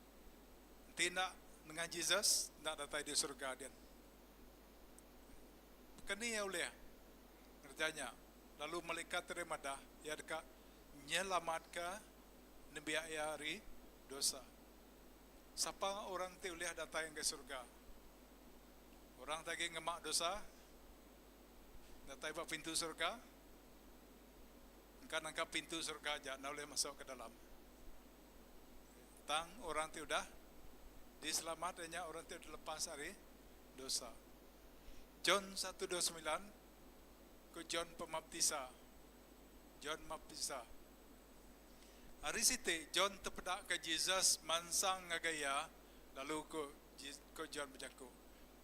Enti enda nengah Jesus, enda datai di surga din. Baka ni iya ulih ngereja nya? Lalu melikat tadi madah iya deka nyelamatka nembiak iya ari dosa. Sapa orang ti ulih datai ngagai surga? Orang ti agi ngema dosa datai ba pintu surga? Engka nangkap pintu surga aja enda ulih masuk ke dalam. Tang orang ti udah diselamat iya nya orang ti udah lepas ari dosa. John 1:29 ku John Pemaptisa. John maptisa. Hari siti, John tepedaka Jesus mansang ngagai iya, lalu ku ku John bejaku,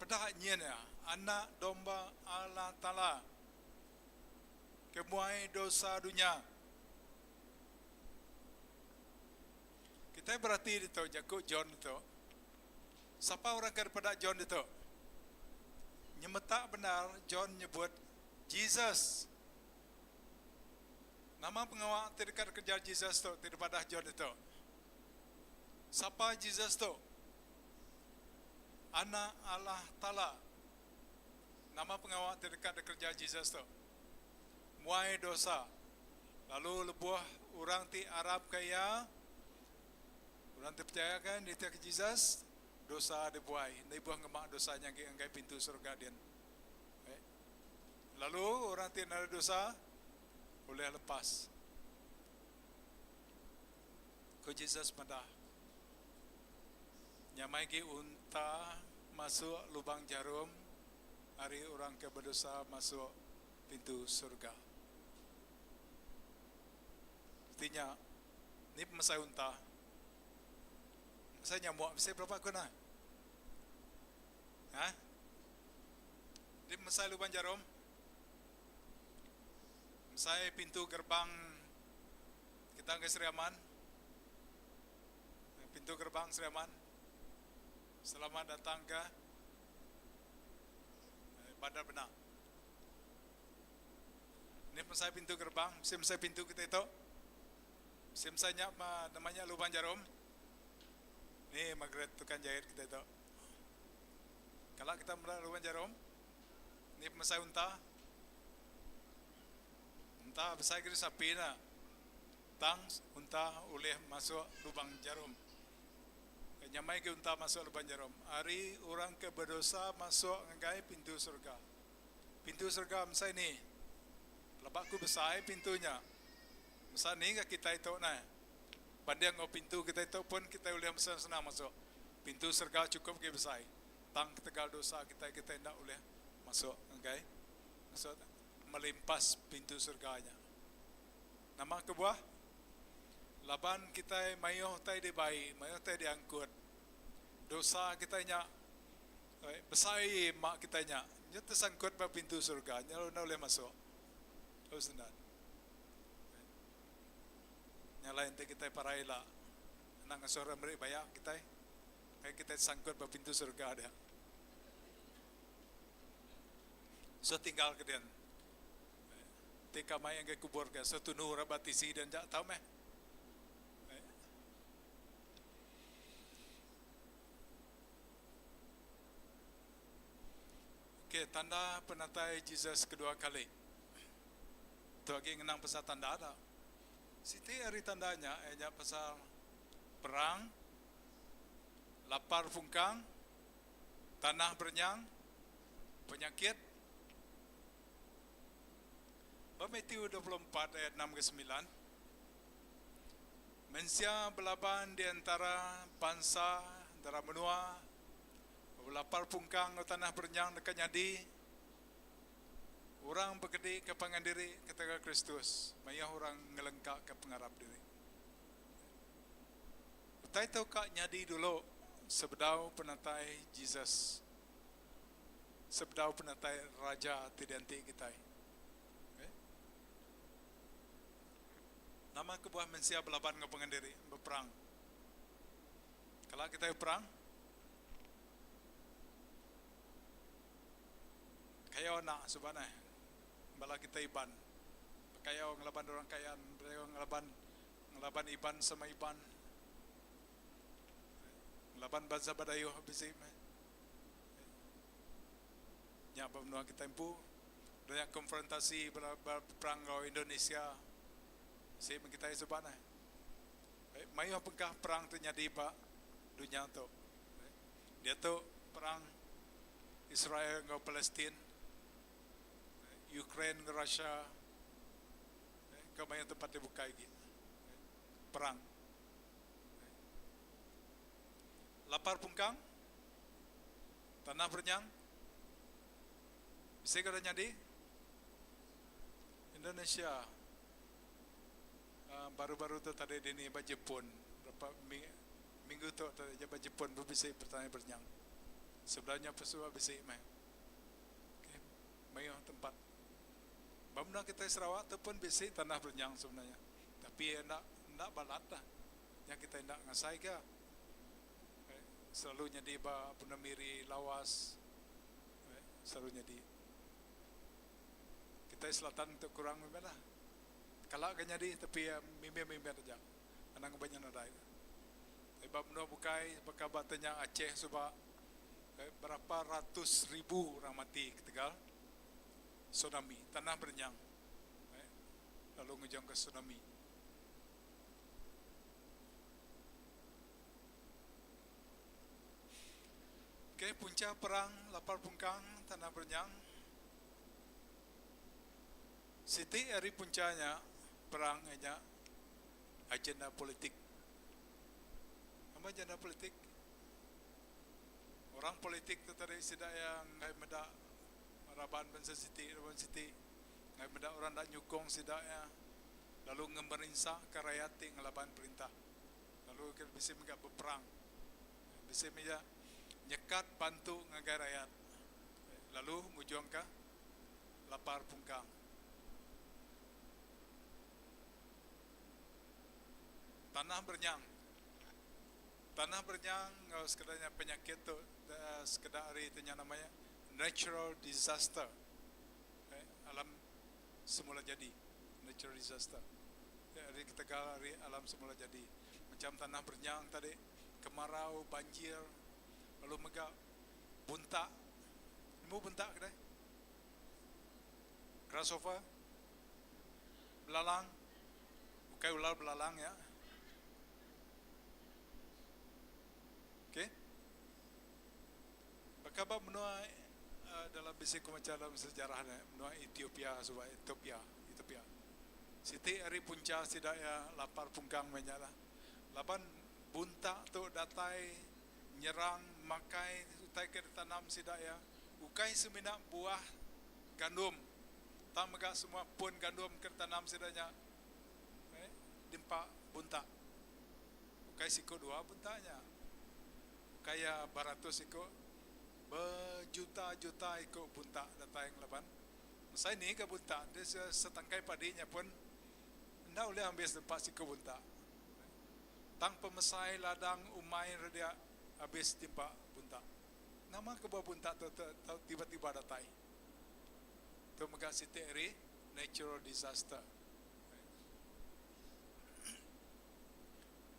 Peda nyin iya, Anak Domba Allah Taala, ke muai dosa dunya. Kitai berati ditu jaku John ditu. Sapa orang ke dipeda John ditu? Nyemetak bendar John nyebut Jesus. Nama pengawa ti deka dikereja Jesus tu ti dipadah John ditu? Sapa Jesus tu? Anak Allah Taala. Nama pengawa ti deka dikereja Jesus tu? Muai dosa. Lalu lebuh orang ti arapka iya, orang ti pechayaka nitihka Jesus, dosa dibuai. Enda ibuh ngema dosa nya agi ngagai pintu surga din. Lalu orang ti nadai dosa ulih lepas. Ku Jesus madah, Nyamai agi unta masuk lubang jarum Ari orang ke bedosa masuk pintu surga. Reti nya, ni pemesai unta. Pemesai nyamuk bisi berapa ku nah? Ha? Ni pemesai lubang jarum? Pemesai pintu gerbang kita ke Sri Aman? Pintu gerbang Sri Aman? Selamat datang ke Bandar Benak. Ni mesai pintu gerbang, mesti mesai pintu kita itu. Mesti mesai nya nama nya lubang jarum. Ni Margaret tukang jahit kita itu. Kalau kita meda lubang jarum, ni pemesai unta. Unta besai kira sapi na. Tang unta ulih masuk lubang jarum. Nyamai ke unta masuk lubang jarum. Ari orang ke bedosa masuk ngagai pintu surga. Pintu surga mesai ni. Pelaba ku besai pintu nya. Mesa ni ga kitai tu neh. Banding enggau pintu kitai tu pun kitai ulih mesen senang masuk. Pintu surga chukup agi besai. Tang ketegal dosa kitai kitai enda ulih masuk ngagai masuk melimpas pintu surga nya. Nama kebuah? Laban kitai mayuh utai dibai, mayuh utai diangkut. Dosa kitai nya besai ma kitai nya. Nya tesangkut ba pintu surga, nya lalu enda ulih masuk. Lalu sendat. Nya alai enti kitai parai ila, anang ngasuh orang meri baya kitai, kai kitai tesangkut ba pintu surga dia. So tinggal ke din. Ti ka mai enggai kubur ke setunu orang ba tisi den ja tau meh. Okey, tanda penatai Jesus kedua kali. Tu agi ngenang pasal tanda da. Siti ari tanda nya iya nya pasal perang, lapar pungkang, tanah berenyang, penyakit, Ba Matthew 24 ayat 6 ke 9, mensia belaban di entara bansa, entara menua, belapar pungkang enggau tanah berenyang deka nyadi. Orang begedika pangan diri ketegal Kristus, mayuh orang ngelengkaka pengarap diri. Utai tu ka nyadi dulu sebedau penatai Jesus. Sebedau penatai Raja ti dianti kitai. Okay. Nama kebuah mensia belaban enggau pangan diri beperang? Kala kitai beperang? Kayau anak suba neh. Bala kitai Iban. Bekayau ngelaban orang Kayan, bekayau ngelaban ngelaban Iban sama Iban. Ngelaban bansa Badayuh bisi meh. Nya ba menua kitai empu udah nya konfrontasi bala beperang enggau Indonesia bisi meh kitai suba neh. Mayuh bengkah perang ti nyadi ba dunya tu. Diatu perang Israel enggau Palestin, Ukraine enggau Russia enggau mayuh tempat ti bukai agi perang. Lapar pungkang. Tanah berenyang. Bisi ke udah nyadi? Indonesia baru-baru tu tadi dini ba Jepun berapa minggu tu tadi ba Jepun pun bisi tanah berenyang. Sebedau nya pun suba bisi meh. Okay. Mayuh tempat. Ba menua kitai Sarawak tu pun bisi tanah berenyang sebenarnya. Tapi enda enda balat lah. Nya kitai enda ngasai ka. Selalu nyadi ba Puna Miri, Lawas selalu nyadi. Kitai selatan tu kurang mimit lah. Kala ke nyadi tapi mimit-mimit aja. Anang ba nya nadai. Tapi ba menua bukai baka ba Tenya Aceh suba berapa ratus ribu orang mati ketegal tsunami, tanah berenyang lalu ngujungka tsunami. Okey, punca perang lapar pungkang tanah berenyang. Siti ari punca nya perang iya nya agenda politik. Nama agenda politik? Orang politik tu tadi sida iya enggai meda. Raban bansa siti raban siti ngagai meda orang enda nyukung sida iya lalu ngemerinsaka rayat ti ngelaban perintah lalu ke bisi mega beperang bisi mega nyekat bantu ngagai rayat lalu ngujungka lapar pungkang. Tanah berenyang. Tanah berenyang enggau sekeda nya penyakit tu sekeda ari ti nya nama nya natural disaster alam semula jadi natural disaster ari ketegal ari alam semula jadi macam tanah berenyang tadi kemarau banjir lalu mega buntak nemu buntak kedai grasshopper belalang ukai ular belalang ya. Okey. Baka ba menua dalam bisi ku macha dalam sejarah ne menua Ethiopia suba Ethiopia Ethiopia. Siti ari puncha sida iya lapar pungkang meh nya lah. Laban buntak tu datai nyerang makai utai ke ditanam sida iya ukai semina buah gandum tang mega semua pun gandum ke ditanam sida nya diempa buntak. Ukai siku dua buntak nya. Ukai iya beratus iku, bejuta-juta iku buntak datai ngelaban. Mesai ni ga buntak enti setangkai padi nya pun enda ulih ambis nempa siku buntak. Tang pemesai ladang umai re dia abis diempa buntak. Nama kebuah buntak tu tiba-tiba datai? Tu mega siti ari natural disaster.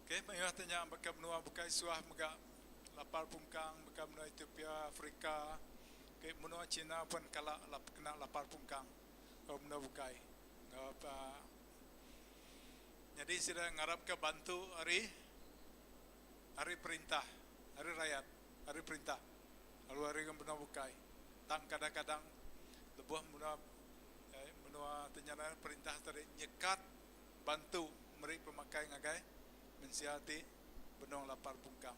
Okey, mayuh ti nya baka menua bukai suah mega lapar pungkang baka menua Ethiopia, Afrika, okey menua China pun kala kena lapar pungkang enggau menua bukai. Enggau nyadi sida ngarapka bantu ari ari perintah, ari rayat, ari perintah lalu ari menua bukai. Tang kadang-kadang lebuh menua menua ti nyadi perintah tadi nyekat bantu meri pemakai ngagai mensia ti benung lapar pungkang.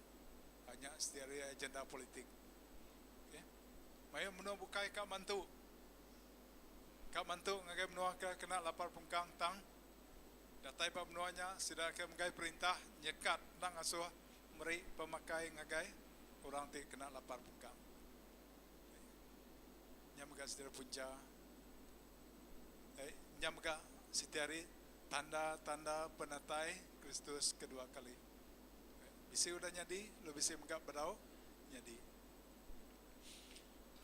Nya setiap hari agenda politik. Okay. Mayuh menua bukai ka mantu. Ka mantu ngagai menua ke kena lapar pungkang tang datai ba menua nya sida ke megai perintah nyekat enda ngasuh meri pemakai ngagai orang ti kena lapar pungkang. Nya mega siti ari puncha. Nya mega siti ari tanda-tanda penatai Kristus kedua kali. Bisi udah nyadi, lalu bisi mega bedau nyadi.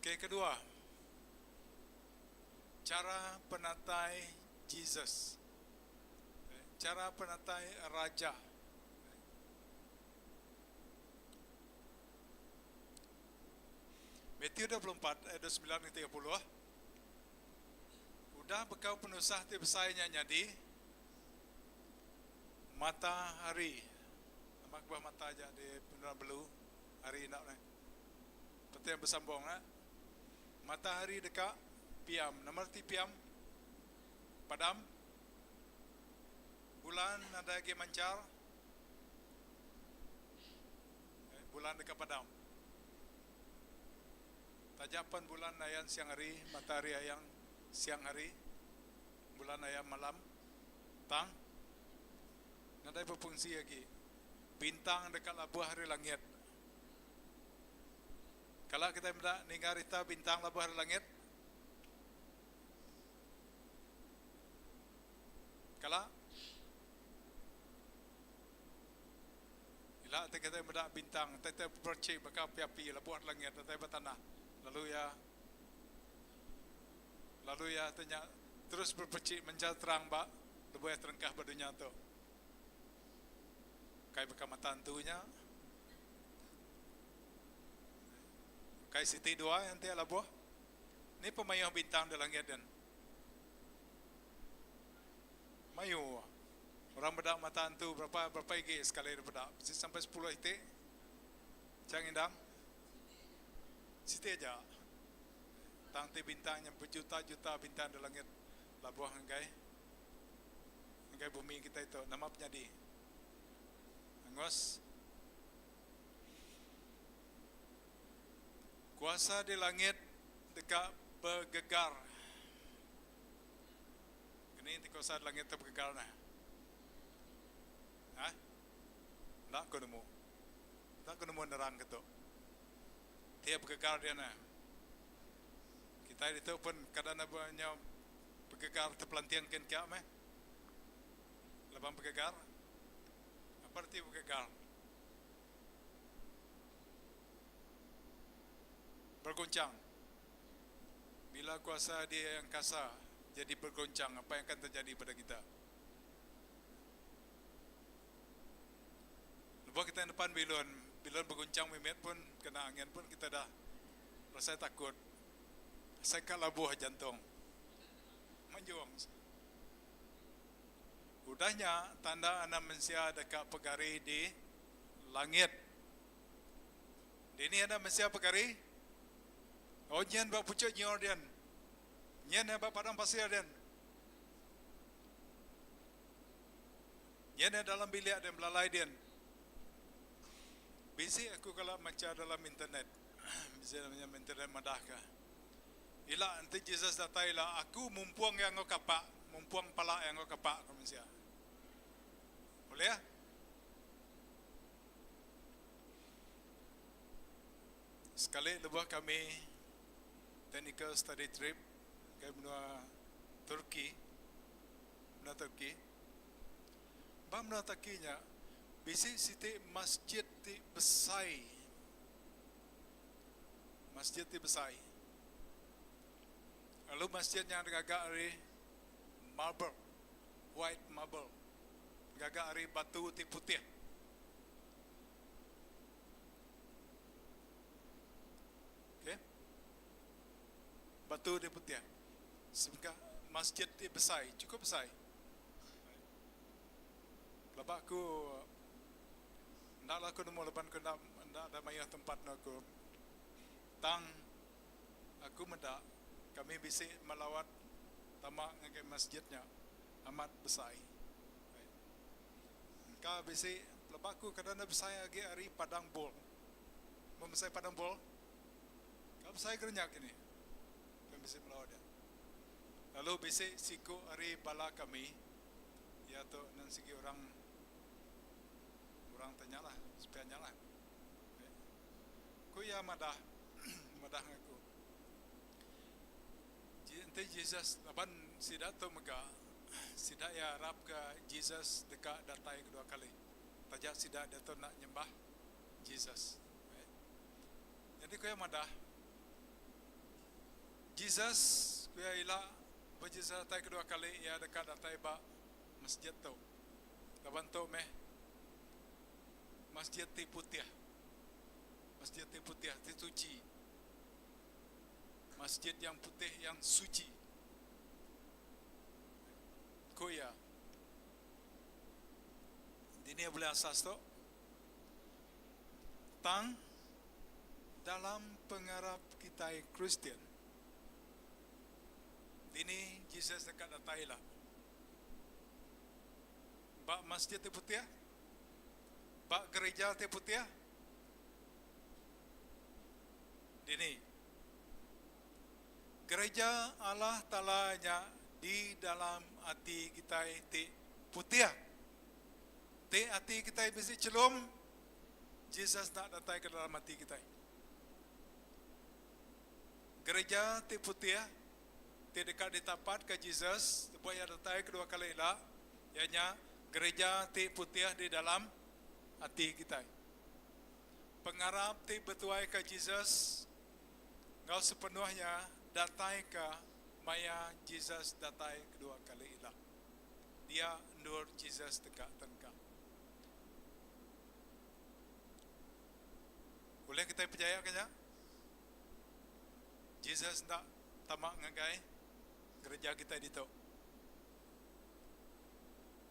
Okey, kedua, chara penatai Jesus. Chara penatai Raja. Matthew 24 ayat 29 ngagai 30. Udah bekau penusah ti besai nya nyadi, mata hari, nama kebuah mata aja di menua belu, hari enda meh. Peti yang besambung eh. Mata hari deka piam. Nama reti piam? Padam. Bulan nadai agi manchar. Bulan deka padam. Taja pen bulan ayan siang hari, matahari ayang siang hari, bulan ayam malam, tang nadai bepungsi agi. Bintang deka labuh ari langit. Kala kitai meda ninga rita bintang labuh ari langit? Kala? Ila ti kitai meda bintang tai tai beperechik baka api api lebuh langit datai ba tanah lalu iya lalu iya ti nya terus beperechik menjal terang ba lebuh iya terengkah ba dunya tu. Ukai baka mata antu nya. Ukai siti dua iya enti labuh. Ni pemayuh bintang da langit din. Mayuh. Orang meda mata antu berapa berapa igi sekali dep peda. Bisi sampai sepuluh iti. Chang indang. Siti aja. Tang ti bintang nya bejuta-juta bintang da langit labuh ngagai ngagai bumi kitai tu. Nama penyadi? Angus. Kuasa di langit deka. begegar. Keni enti kuasa langit tu begegar neh? Ha? Enda ku nemu. Enda ku nemu nerang ke tu. Ti begegar dia neh. Kitai ditu pun kada ne nyau begegar tepelanting kin kia meh. Laban begegar. Apa reti begegar? Bergoncang. Bila kuasa di angkasa jadi bergoncang, apa yang akan terjadi pada kita? Lebuh kita nepan bilun, bilun beguncang mimit pun kena angin pun kita dah berasai takut. Asai ka labuh jantung. Manjung. Udah nya, tanda Anak Mensia deka pegari di langit. Dini Anak Mensia pegari? Oh nyin ba puchuk nyiur dian. Nyin ba padang pasir dian. Nyin dalam bilik dian belalai dian. Bisi aku kala macha dalam internet. Bisi dalam internet madahka. Ila enti Jesus datai ila aku mumpung iya enggau kapak, mumpung pala iya enggau kapak, ku mensia. Ulih? Sekali lebuh kami technical study trip ngagai menua Turki, menua Turki. Ba menua Turki nya bisi siti masjid ti besai. Masjid ti besai. Lalu masjid nya digaga ari marble, white marble. Digaga ari batu ti putih. Okay. Batu ti putih. Sebengkah masjid ti besai, chukup besai. Pelaba aku enda lah aku nemu laban aku enda enda ada mayuh tempat enggau aku. Tang aku meda kami bisi melawat tama ngagai masjid nya amat besai. Engka bisi pelaba aku kada enda besai agi ari padang bol. Meh besai padang bol? Ka besai ke nya kini. Kami bisi melawat dia. Lalu bisi siku ari bala kami iya tu nan sigi orang orang tanya lah sepia nya lah. Ku iya madah madah ngaku enti Jesus laban sida tu mega sida iya arap ka Jesus deka datai kedua kali taja sida diatu enda nyembah Jesus. Nyadi ku iya madah Jesus ku iya ila ba Jesus datai kedua kali iya deka datai ba masjid tu. Laban tu meh masjid ti putih. Masjid ti putih ti suci. Masjid yang putih yang suci. Ku iya. Dini bulih asas tu. Tang dalam pengarap kitai Kristian, dini Jesus deka datai ila? Ba masjid ti putih? Ba gerija ti putih? Dini? Gereja Allah Taala nya di dalam ati kitai ti putih. Ti ati kitai bisi chelum, Jesus enda datai ke dalam ati kitai. Gereja ti putih ti deka ditapatka Jesus lebuh iya datai kedua kali ila, iya nya gereja ti putih di dalam ati kitai. Pengarap ti betuaika Jesus enggau sepenuhnya datai ke maya Jesus datai kedua kali ila. Dia endur Jesus deka tengkang. Ulih kitai pechaya ke nya? Jesus enda tama ngagai gereja kitai ditu.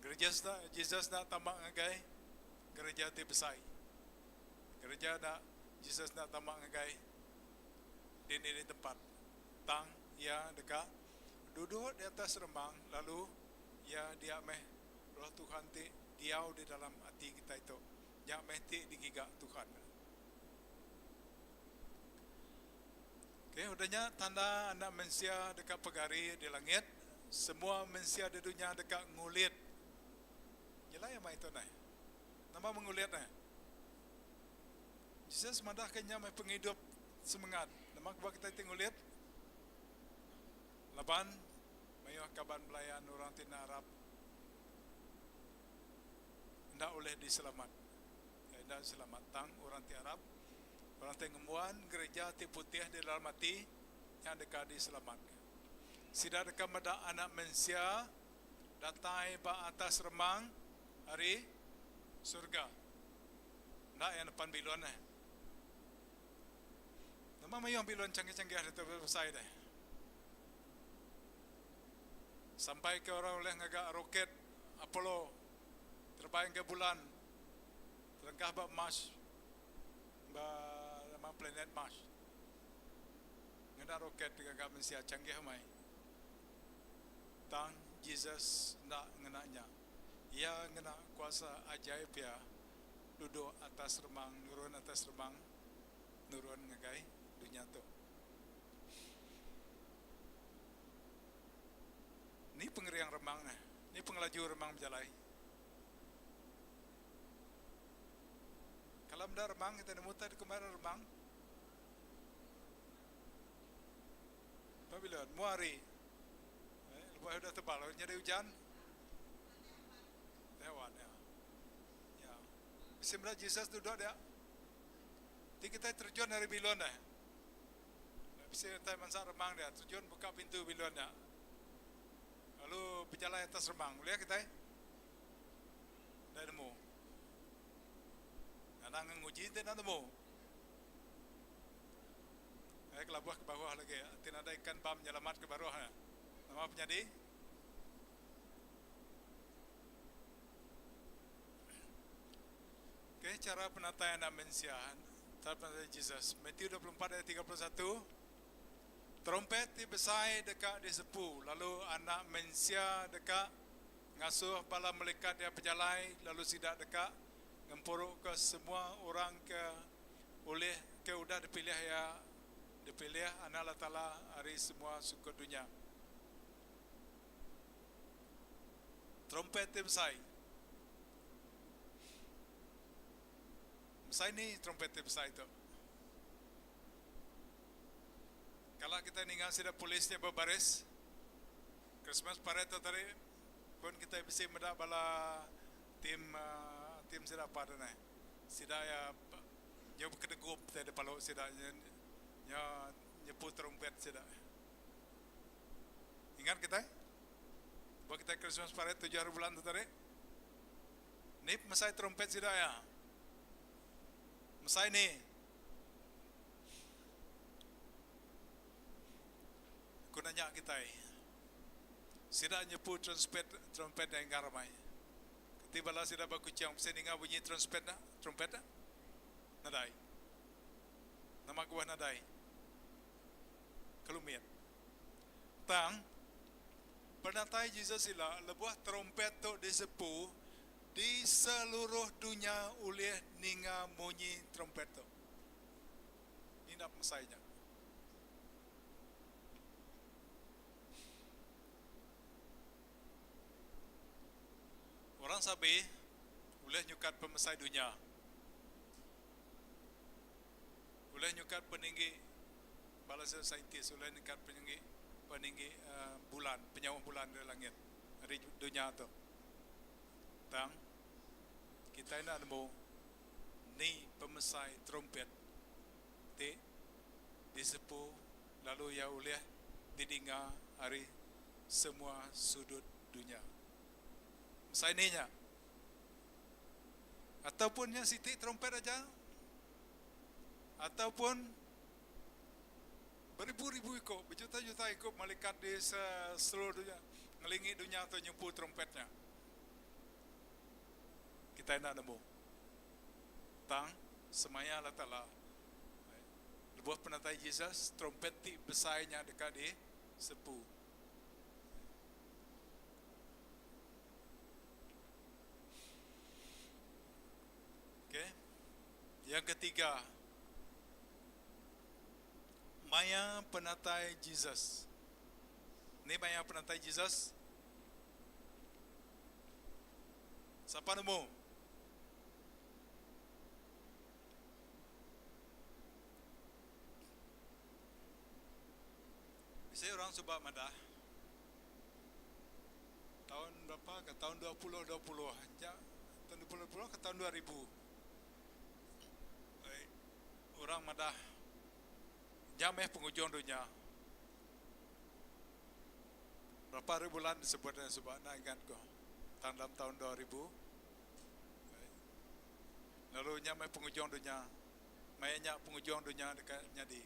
Gereja Jesus enda tama ngagai gereja ti besai. Gereja enda Jesus enda tama ngagai dini-dini tempat. Tang iya deka duduk di atas remang lalu iya dia meh Roh Tuhan ti diau di dalam ati kitai tu. Nya meh ti digiga Tuhan. Ok. Okey, udah nya tanda Anak Mensia deka pegari di langit, semua mensia di dunya deka ngulit. Nyelai amai tu neh. Nama mengulit neh? Jesus madahka nya meh pengidup semengat. Nama kebuah kitai ti ngulit? Laban mayuh kaban belayan orang ti enda arap enda ulih diselamat. Enda selamat tang orang ti arap, orang ti ngembuan gereja ti putih di dalam ati nya deka diselamatka. Sida deka meda Anak Mensia datai ba atas remang ari surga. Enda iya nepan bilun eh. Nama mayuh bilun canggih-canggih ditu besai deh. Sampai ke orang ulih ngaga roket Apollo terebai ngagai bulan terengkah ba Mars ba nama planet Mars. Ngena roket digaga mensia canggih amai. Tang Jesus enda ngena nya. Iya ngena kuasa ajaib iya duduk atas remang nurun atas remang nurun ngagai dunya tu. Ni pengering remang neh. Ni pengelaju remang bejalai. Kala meda remang kita nemu utai dikumbai orang remang. Pabila mua hari eh, lebuh udah tebal nyadi ujan. Lewat ya. Ya. Bisi meda Jesus duduk dia. Ti kita terjun ari bilun eh. Bisi utai mansa remang dia, terjun buka pintu bilun nya. Lalu bejalai atas remang. Ulih kitai? Enda nemu. Anang nguji enti enda nemu. Ai kelabuh ke baruh lagi. Enti nadai ikan bam nyelamat ke baruh nya. Nama penyadi? Okey, chara penatai Anak Mensia, chara penatai Jesus. Matthew 24 ayat 31. Trompet ti besai deka disepu, lalu Anak Mensia deka ngasuh bala melikat iya bejalai, lalu sida deka ngempuruka semua orang ke ulih ke udah dipilih iya, dipilih Anak Allah Taala ari semua sukut dunya. Trompet ti besai. Besai ni trompet ti besai tu. Kala kitai ninga sida polis nya bebaris Christmas parade tu tadi pun kitai bisi meda bala team team sida apa tu neh. Sida iya nyau bekedegup tai da palu sida nya nyepu trompet sida. Ingat kitai? Ba kitai Christmas parade tujuh hari bulan tu tadi. Ni pemesai trompet sida iya. Mesai ni. Ku nanya kitai. Sida nyepu transpet trompet nya inggar amai. Keti bala sida ba Kuching bisi ninga bunyi transpet nya, trompet nya? Nadai. Nama kebuah nadai? Kelumit. Tang, penatai Jesus ila lebuh trompet tu disepu di seluruh dunya ulih ninga munyi trompet tu. Ni enda pemesai nya. Orang Sabe ulih nyukat pemesai dunya. Ulih nyukat peninggi bala sida saintis ulih nyukat peninggi peninggi bulan penyauh bulan ari langit ari dunya tu. Tang kitai enda nemu ni pemesai trumpet ti disepu lalu iya ulih didinga ari semua sudut dunya. Mesai ni nya. Ataupun nya siti trumpet aja ataupun beribu-ribu iku, bejuta-juta iku malikat di seluruh dunya ngelingi dunya tu nyempu trumpet nya. Kitai enda nemu. Tang semaya Allah Taala lebuh penatai Jesus, trumpet ti besai nya deka disepu. Okey. Yang ketiga. Maya penatai Jesus. Ni maya penatai Jesus? Sapa nemu? Bisi orang suba madah taun berapa ke taun 2020 nya taun 2020 ke taun 2000 orang madah nya meh pengujung dunya. Berapa hari bulan disebut nya suba enda ingat ko tang dalam taun 2000 lalu nya meh pengujung dunya. Maya nya pengujung dunya deka nyadi,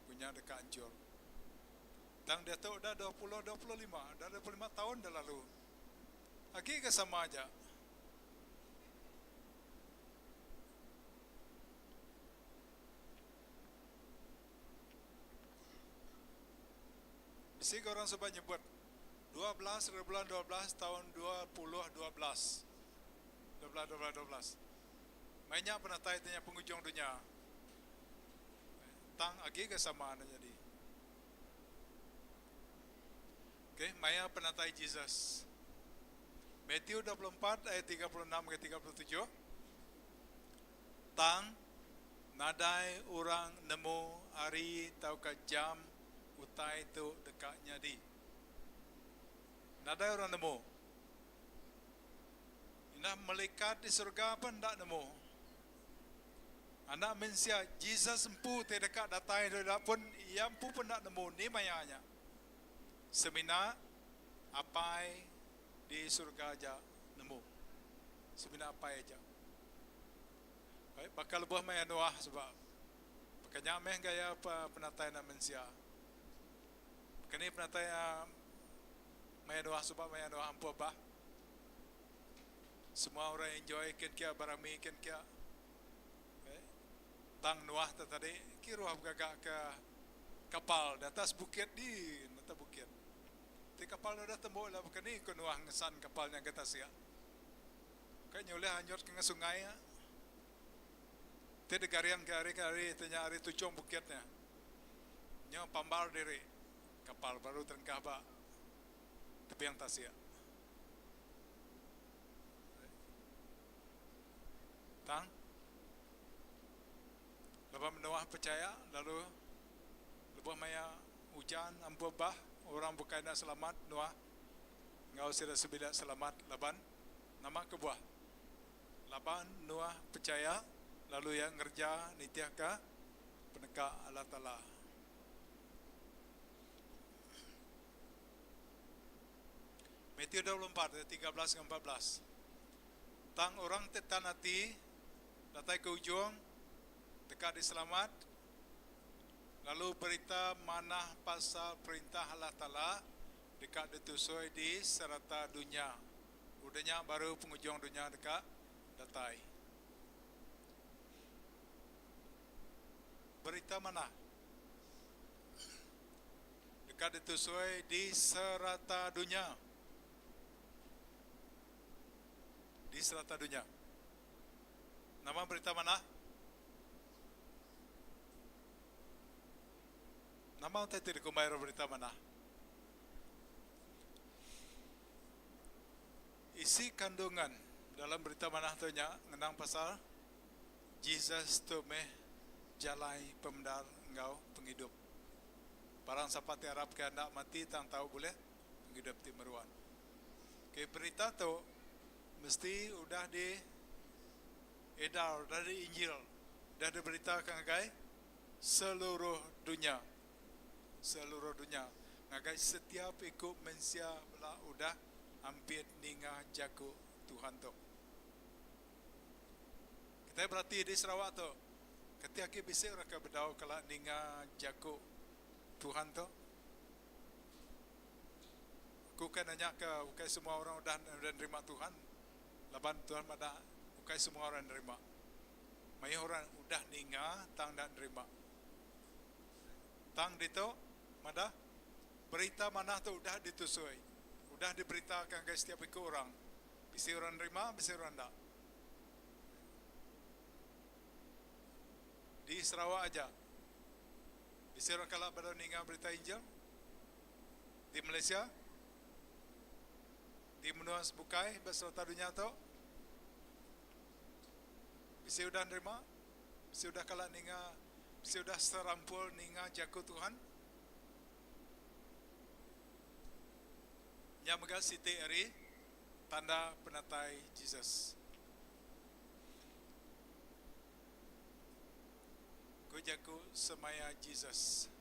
dunya deka anchur. Tang diatu udah 2025, udah 25 taun dah lalu. Agi ga sama aja. Bisi ga orang suba nyebut 12 ari bulan 12 taun 2012. 12 12 12. Maya nya penatai ti nya pengujung dunya. Tang agi ga sama enda nyadi. Okey, maya penatai Jesus. Matthew 24 ayat 36 ngagai 37. Tang, nadai orang nemu hari tauka jam utai tu deka nyadi. Nadai orang nemu. Indah melikat di surga pun enda nemu. Anak mensia, Jesus empu ti deka datai tu ila pun iya empu pun enda nemu ni maya nya. Semina Apai di surga aja nemu. Semina Apai aja. Baik baka lebuh maya Noah suba. Baka nya meh gaya penatai anak mensia. Baka ni penatai maya Noah suba maya Noah empu bah. Semua orang enjoy kin kia berami kin kia. Tang Noah tu tadi kiruh begaga ke kapal di atas bukit din atas bukit. Ti kapal nya udah tembu ila baka ni ku Noah ngesan kapal nya ngagai tasik. Kai nya ulih anyut ke ngan sungai nya. Ti digaring ke ari ke ari ti nya ari tuchung bukit nya. Nya pambar diri kapal baru terengkah ba tebing tasik. Tang, laban Menoah pechaya lalu lebuh maya ujan ampuh bah orang bukai enda selamat Noah enggau sida sebilik selamat laban nama kebuah laban Noah pechaya lalu iya ngereja nitihka peneka Allah Taala. Matthew 24 ayat 13 enggau 14. Tang orang ti tan ati datai ke ujung deka diselamat, lalu berita manah pasal Perintah Allah Taala deka ditusui di serata dunya. Udah nya baru pengujung dunya deka datai. Berita manah. Deka ditusui di serata dunya. Di serata dunya. Nama berita manah? Nama utai ti dikumbai orang berita manah? Isi kandungan dalam berita manah tu nya ngenang pasal Jesus tu meh jalai pemendar enggau pengidup. Barang sapa ti arap ke enda mati tang tau bulih pengidup ti meruan. Ke berita tu mesti udah di edar, udah di injil, udah diberitaka ngagai seluruh dunya. Seluruh dunya ngagai setiap iku mensia bela udah ampit ninga jaku Tuhan tu. Kitai berati di Sarawak tu, keti agi bisi orang ke bedau kala ninga jaku Tuhan tu. Aku ukai nanya ke ukai semua orang udah udah nerima Tuhan laban Tuhan madah ukai semua orang nerima. Mayuh orang udah ninga tang enda nerima. Tang ditu madah berita manah tu udah ditusui, udah diberitaka ngagai setiap iku orang. Bisi orang nerima, bisi orang enda. Di Sarawak aja. Bisi orang kala bedau ninga berita Injil di Malaysia, di menua sebukai ba serata dunya tu? Bisi udah nerima? Bisi udah kala ninga? Bisi udah serampul ninga jaku Tuhan? Nya mega siti ari tanda penatai Jesus. Ku jaku semaya Jesus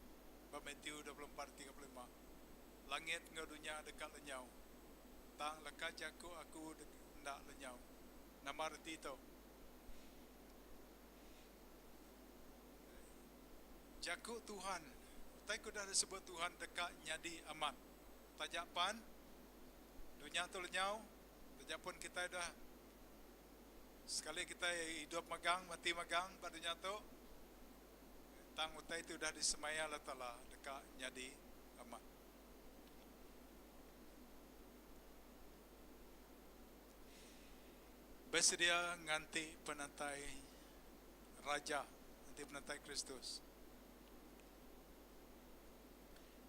ba Matthew 24 35, Langit enggau dunya deka lenyau, tang leka jaku aku enda lenyau. Nama reti tu? Jaku Tuhan, utai ke udah disebut Tuhan deka nyadi amat. Taja pan dunya tu lenyau, taja pun kitai udah Sekali kitai idup magang, mati magang ba dunya tu, tang utai ti udah disemaya Allah Taala deka nyadi amat. Besedia nganti penatai Raja, nganti penatai Kristus.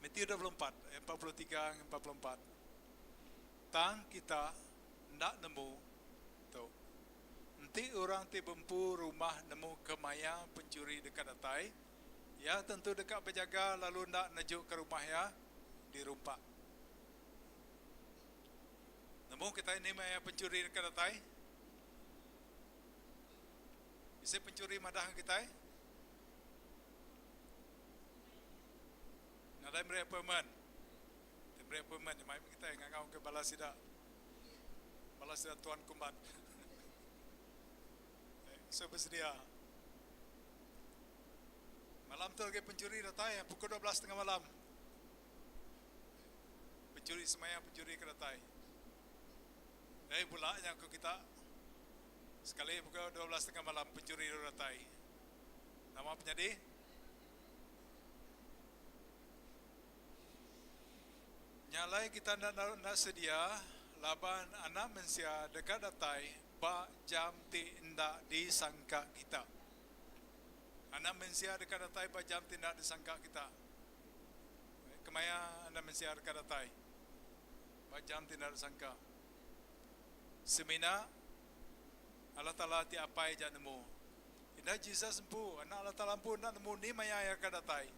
Matthew 24, ayat 43 enggau 44. Tang kita enda nemu tu. Enti orang ti bempu rumah nemu kemaya penchuri deka datai, iya tentu deka bejaga lalu enda nejuka rumah iya dirumpak. Nemu kitai ni maya penchuri deka datai? Bisi penchuri madah enggau kitai? Nadai meri appointment. Ti meri appointment nya mai kitai ngangauka bala sida. Bala sida tuan kumbat. So besedia. Malam tu lagi pencuri datai pukul 12 tengah malam. Pencuri semaya pencuri ke datai. Eh bula nya ku kita. Sekali pukul 12 tengah malam pencuri datai. Nama penyadi? Nya alai kita enda enda sedia laban Anak Mensia deka datai ba jam ti enda disangka kita. Anak Mensia deka datai ba jam ti enda disangka kita. Kemaya Anak Mensia deka datai? Ba jam ti enda disangka. Semina Allah Taala ti Apai aja nemu. Indah Jesus empu, Anak Allah Taala empu enda nemu ni maya iya deka datai.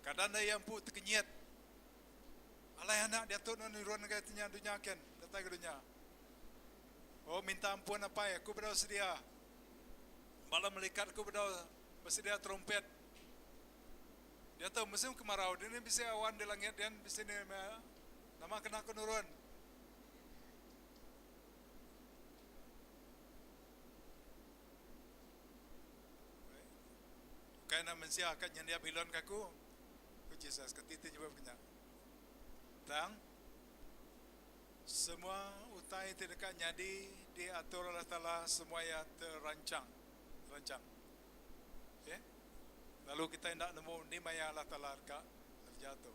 Kada enda iya empu tekenyit. Alai anak diatu nuan nurun ngagai ti nya dunya ken, datai ke dunya. Oh minta ampun apai aku bedau sedia. Bala melikat aku bedau besedia trumpet. Diatu musim kemarau dini bisi awan di langit dian bisi ni nama kena aku nurun. Ukai enda mensia ka nyendia bilun ka aku, ku Jesus. Keti ti nyebut baka nya. Tang, semua utai ti deka nyadi diatur Allah Taala semua iya terancang. Terancang. Okay. Lalu kitai enda nemu ni maya Allah Taala deka ngereja tu.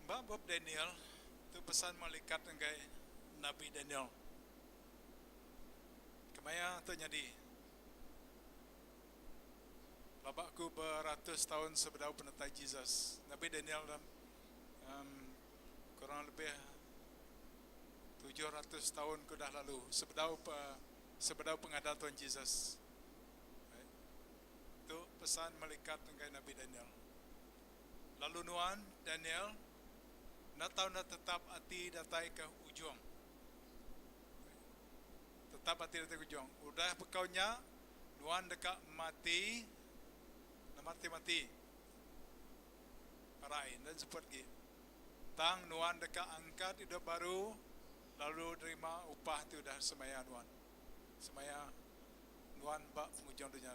Ba bup Daniel, tu pesan melikat ngagai nabi Daniel. Kemaya tu nyadi? Pelaba aku beratus taun sebedau penetai Jesus. Nabi Daniel um, kurang lebih 700 taun ke udah lalu sebedau sebedau pengada Tuhan Jesus. Tu pesan malaikat ngagai Nabi Daniel. Lalu nuan, Daniel, enda tau enda tetap ati datai ke ujung. Tetap ati datai ke ujung. Udah bekau nya, nuan deka mati, nama reti mati? Parai, enda enseput agi. Tang nuan deka angkat idup baru lalu nerima upah ti udah semaya nuan. Semaya nuan ba pengujung dunya.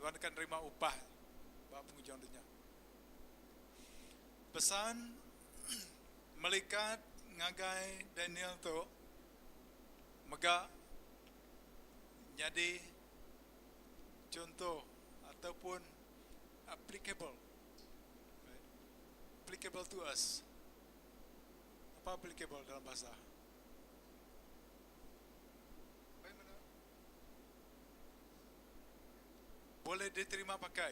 Nuan deka nerima upah ba pengujung dunya. Pesan melikat ngagai Daniel tu mega nyadi chunto ataupun applicable applicable to us. Apa applicable dalam bahasa? Boleh diterima pakai.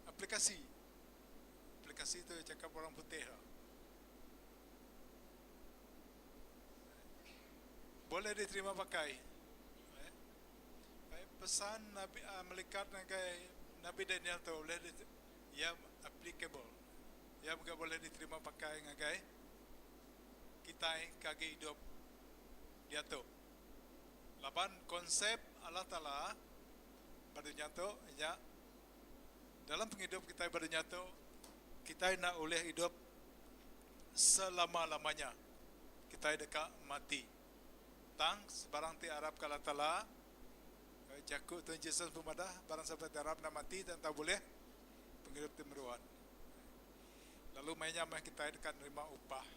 Aplikasi. Aplikasi tu cakap orang putih lah. Boleh diterima pakai. Eh? Pesan Nabi uh, melikat ngagai Nabi Daniel tu boleh ya applicable. Ya juga boleh diterima pakai ngagai kitai ke agi idup diatu. Laban konsep Allah Taala ba dunya tu nya dalam pengidup kitai ba dunya tu kitai enda ulih idup selama-lamanya. Kitai deka mati. Tang sebarang ti arap ke Allah Taala jaku Tuhan Jesus pun madah barang sapa ti arap enda mati tang tau bulih pengidup ti meruan. Lalu maya nya meh kitai deka nerima upah.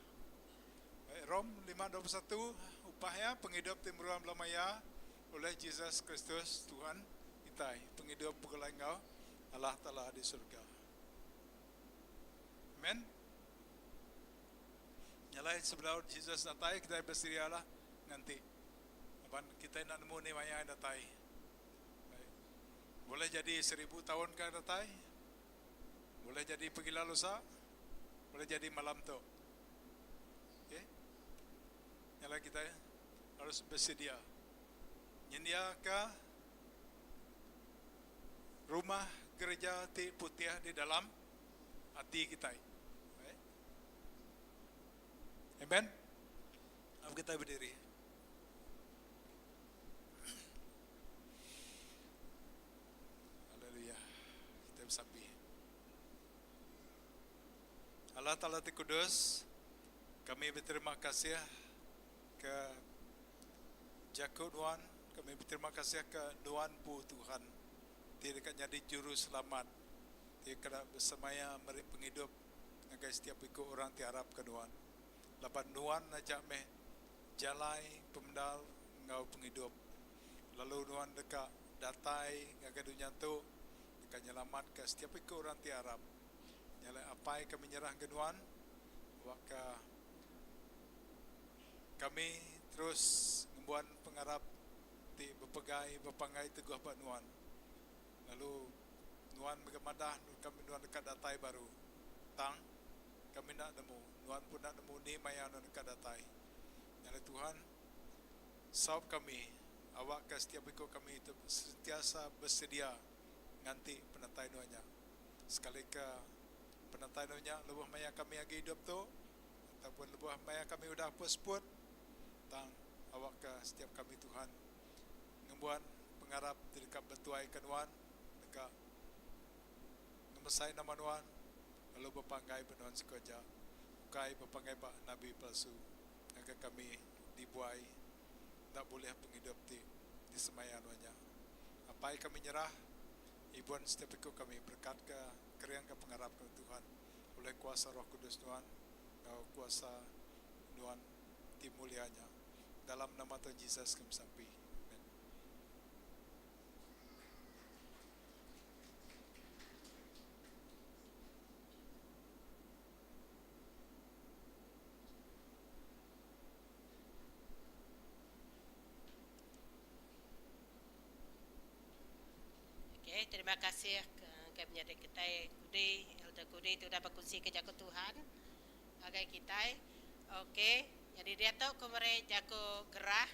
Rom 5:21 upah iya pengidup ti meruan belama iya ulih Jesus Kristus Tuhan kitai, pengidup begulai enggau Allah Taala di surga. Amen. Nya alai sebedau Jesus datai kitai besedia lah nganti. Laban kitai enda nemu ni maya iya datai. Boleh jadi seribu taun ka datai. Boleh jadi pegila lusa, boleh jadi malam tu. Okey. Nya alai kitai harus bersedia. Nyendiaka rumah gereja ti putih di dalam ati kitai. Baik. Amen. Am kitai berdiri. Haleluya. Kitai besampi. Allah Taala ti kudus, kami beterima kasih ke jaku nuan, kami beterima kasih ke nuan empu Tuhan ti deka nyadi juru selamat ti kena besemaya meri pengidup ngagai setiap iku orang ti arap ke nuan. Laban nuan aja meh jalai pemendar enggau pengidup. Lalu nuan deka datai ngagai dunya tu deka nyelamatka setiap iku orang ti arap. Nya alai Apai kami nyerahka nuan awakka kami terus ngembuan pengarap ti bepegai bepanggai teguh ba nuan. Lalu nuan mega madah kami nuan deka datai baru. Tang kami enda nemu, nuan pun enda nemu ni maya nuan deka datai. Nya alai Tuhan. Saup kami, awakka setiap iku kami tu sentiasa besedia nganti penatai nuan nya. Sekalika penatai nuan nya lebuh maya kami agi idup tu ataupun lebuh maya kami udah apus seput, tang awakka setiap kami Tuhan ngembuan pengarap ti deka betuaika nuan, deka ngemesai nama nuan lalu bepanggai ba nuan siku aja, ukai bepanggai ba nabi palsu. Ngagai kami dibuai enda bulih pengidup ti disemaya nuan nya. Apai kami nyerah ibun setiap iku kami berekatka keringka pengarap kami Tuhan ulih kuasa Roh Kudus nuan enggau kuasa nuan ti mulia nya. Dalam nama Tuhan Jesus kami sampi. Amen. Okey, terima kasih ke menyadi kitai Kudi, Elder Kudi ti udah bekunsi ke jaku Tuhan ngagai kitai. Okey, nyadi diatu ku meri jaku gerah.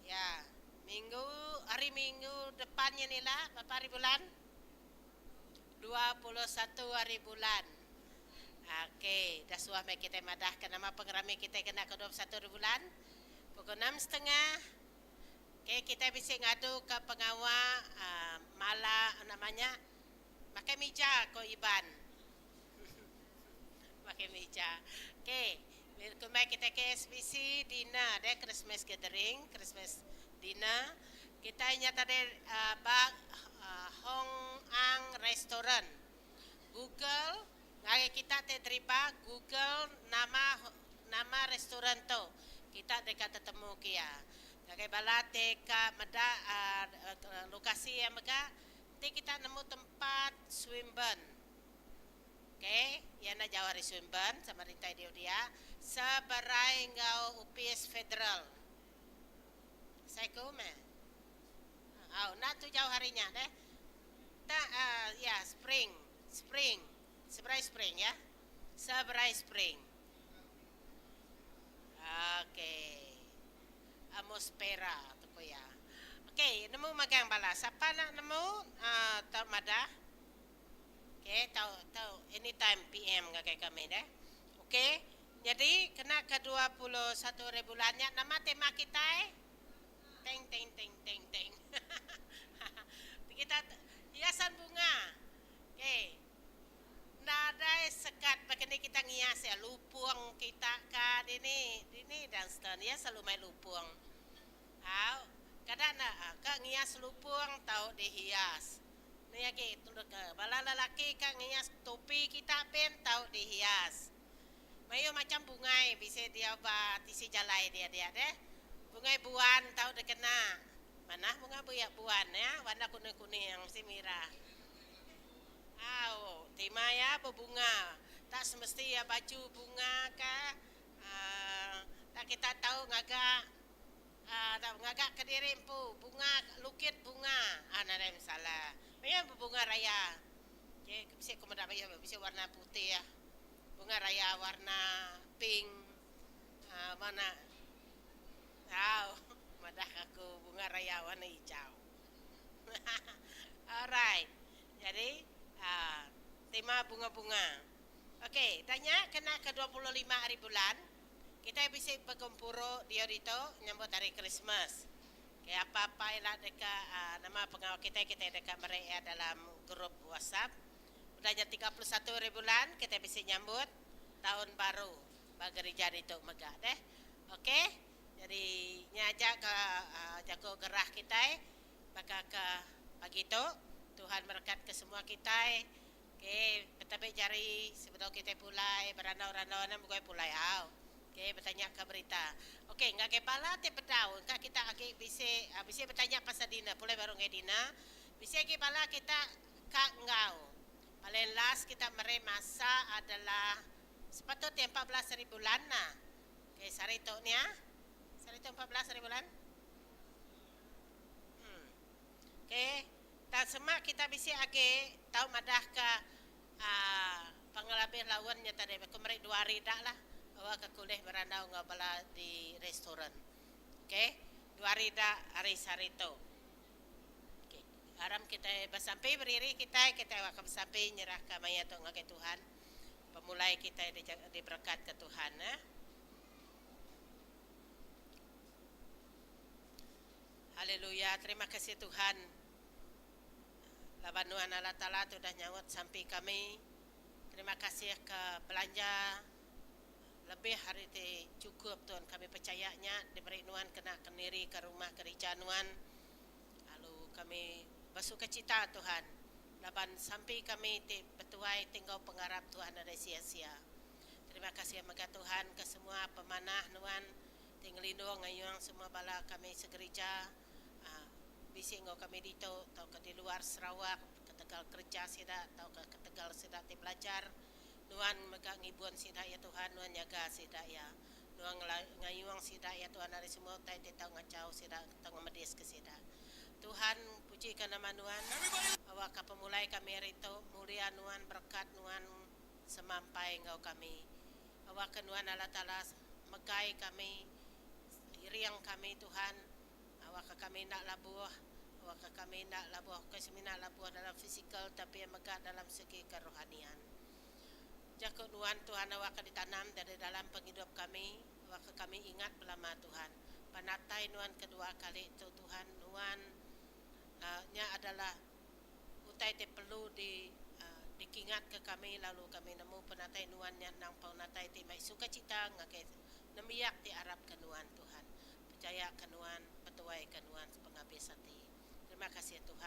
Ya, minggu hari minggu depan nyin ila berapa hari bulan? 21 hari bulan. Ok, dah suah meh kitai madah ke nama pengerami kitai kena ke 21 hari bulan pukul enam setengah. Ok, kitai bisi ngadu ke pengawa uhh mala nama nya makai mija ko Iban. Makai mija. Ok, kumbai kitai KSBC dinner deh Christmas gathering, Christmas dinner. Kitai nya tadi uhh ba Hong Ang Restaurant. Google ngagai kita ti deriba google nama nama restoran tu kita deka tetemu ke iya. Ngagai bala ti ka meda uhh lokasi iya mega enti kita nemu tempat Swinburne ok iya enda jauh ari Swinburne sama rintai diu dia seberai enggau opis federal. Sai ku meh. Au enda tu jauh ari nya deh. Ta uh, ya spring, spring. Seberai spring ya. Seberai spring. Okey. Atmosfera tu ku iya. Okey, nemu magang bala. Sapa nak nemu uh, tau madah. Okey, tau tau anytime PM ngagai kami deh. Okey, nyadi kena ke 21 hari bulan nya nama tema kitai? Teng teng teng teng teng. Kita hiasan bunga. Okey. Nadai sekat baka ni kita ngias iya lupung kita ka dini dini Dunstan iya selalu mai lupung. Au kada ne ka ngias lupung tau dihias. Ni agi ke bala lelaki ka ngias topi kita pin tau dihias. Mayuh macam bungai bisi diau ba tisi jalai dia dia deh. Bungai buan tau dikena. Manah bunga buan ya warna kuning-kuning mesti mirah. Au, tema iya bebunga. Tak semesti iya baju bunga ka aaa tak kita tau ngaga aaa tau ngaga kediri empu bunga lukit bunga aaa nadai masalah. Mayuh bebunga raya. Okey bisi ku meda mayuh bisi warna putih, bunga raya warna pink aaa warna au madah aku bunga raya warna hijau. Alright. Jadi aaa tema bunga-bunga. Okey, dah nya kena ke 25 hari bulan kitai bisi begempuru diau ditu nyambut hari Krismas. Okey apa-apa ila deka aaa nama pengawa kitai, kitai deka meri iya dalam group WhatsApp. Udah nya 31 hari bulan kitai bisi nyambut taun baru ba gerija ditu mega deh. Okey, jadi nya aja ka aaa jaku gerah kitai. Baka ke pagi tu, Tuhan merekat ke semua kitai. Okey, betabi jari sebedau kitai pulai, berandau-randau anang begoi pulai au. Okey, betanya ke berita. Okey, ngagai bala ti bedau engka kita agi bisi bisi betanya pasal dinner, pulai baru ngagai dinner. Bisi agi bala kita ka enggau. Paling last kita meri masa adalah sepatut ti 14 hari bulan nah. Okey, sehari tu ni ah. Sehari tu 14 hari bulan. Okey, tang sema kita bisi agi tau madahka aaa pengelabih laun nya tadi ku meri dua hari da lah awakka ku ulih berandau enggau bala di restoran. Okey, dua hari da hari sehari tu. Okey, aram kitai besampi beriri kitai, kitai awakka besampi nyerahka maya tu ngagai Tuhan. Pemulai kitai diberekatka Tuhan. Haleluya terima kasih Tuhan laban nuan Allah Taala ti udah nyaut sampi kami terima kasih ke belanja lebih ari ti chukup Tuhan kami pechaya nya diberi nuan kena ke niri ke rumah gerija nuan lalu kami besukacita Tuhan laban sampi kami ti betuai ti enggau pengarap Tuhan nadai sia-sia. Terima kasih mega Tuhan ke semua pemanah nuan ti ngelindung ngayung semua bala kami segerija bisi enggau kami ditu tauka di luar Sarawak ketegal kereja sida tauka ketegal sida ti belajar. Nuan mega ngibun sida ya Tuhan nuan nyaga sida ya. Nuan ngayung sida ya Tuhan ari semua utai ti tau ngachau sida tau ngemediska sida. Tuhan pujika nama nuan awakka pemulai kami ari tu mulia nuan berekat nuan. Semampai enggau kami. Awakka Nuan Allah Taala megai kami, iring kami Tuhan, awakka kami enda labuh, awakka kami enda labuh ukai semina labuh dalam fizikal tapi mega dalam segi kerohanian. Jaku Nuan Tuhan awakka ditanam dari dalam pengidup kami, awakka kami ingat belama Tuhan. Penatai Nuan kedua kali tu Tuhan, Nuan nya adalah Utai ti perlu di dikingatka kami lalu kami nemu penatai Nuan nya endang penatai ti mai sukacita ngagai nembiak ti arapka Nuan, Tuhan. Pechayaka Nuan, betuaika Nuan sepengabis ati. Terima kasih Tuhan.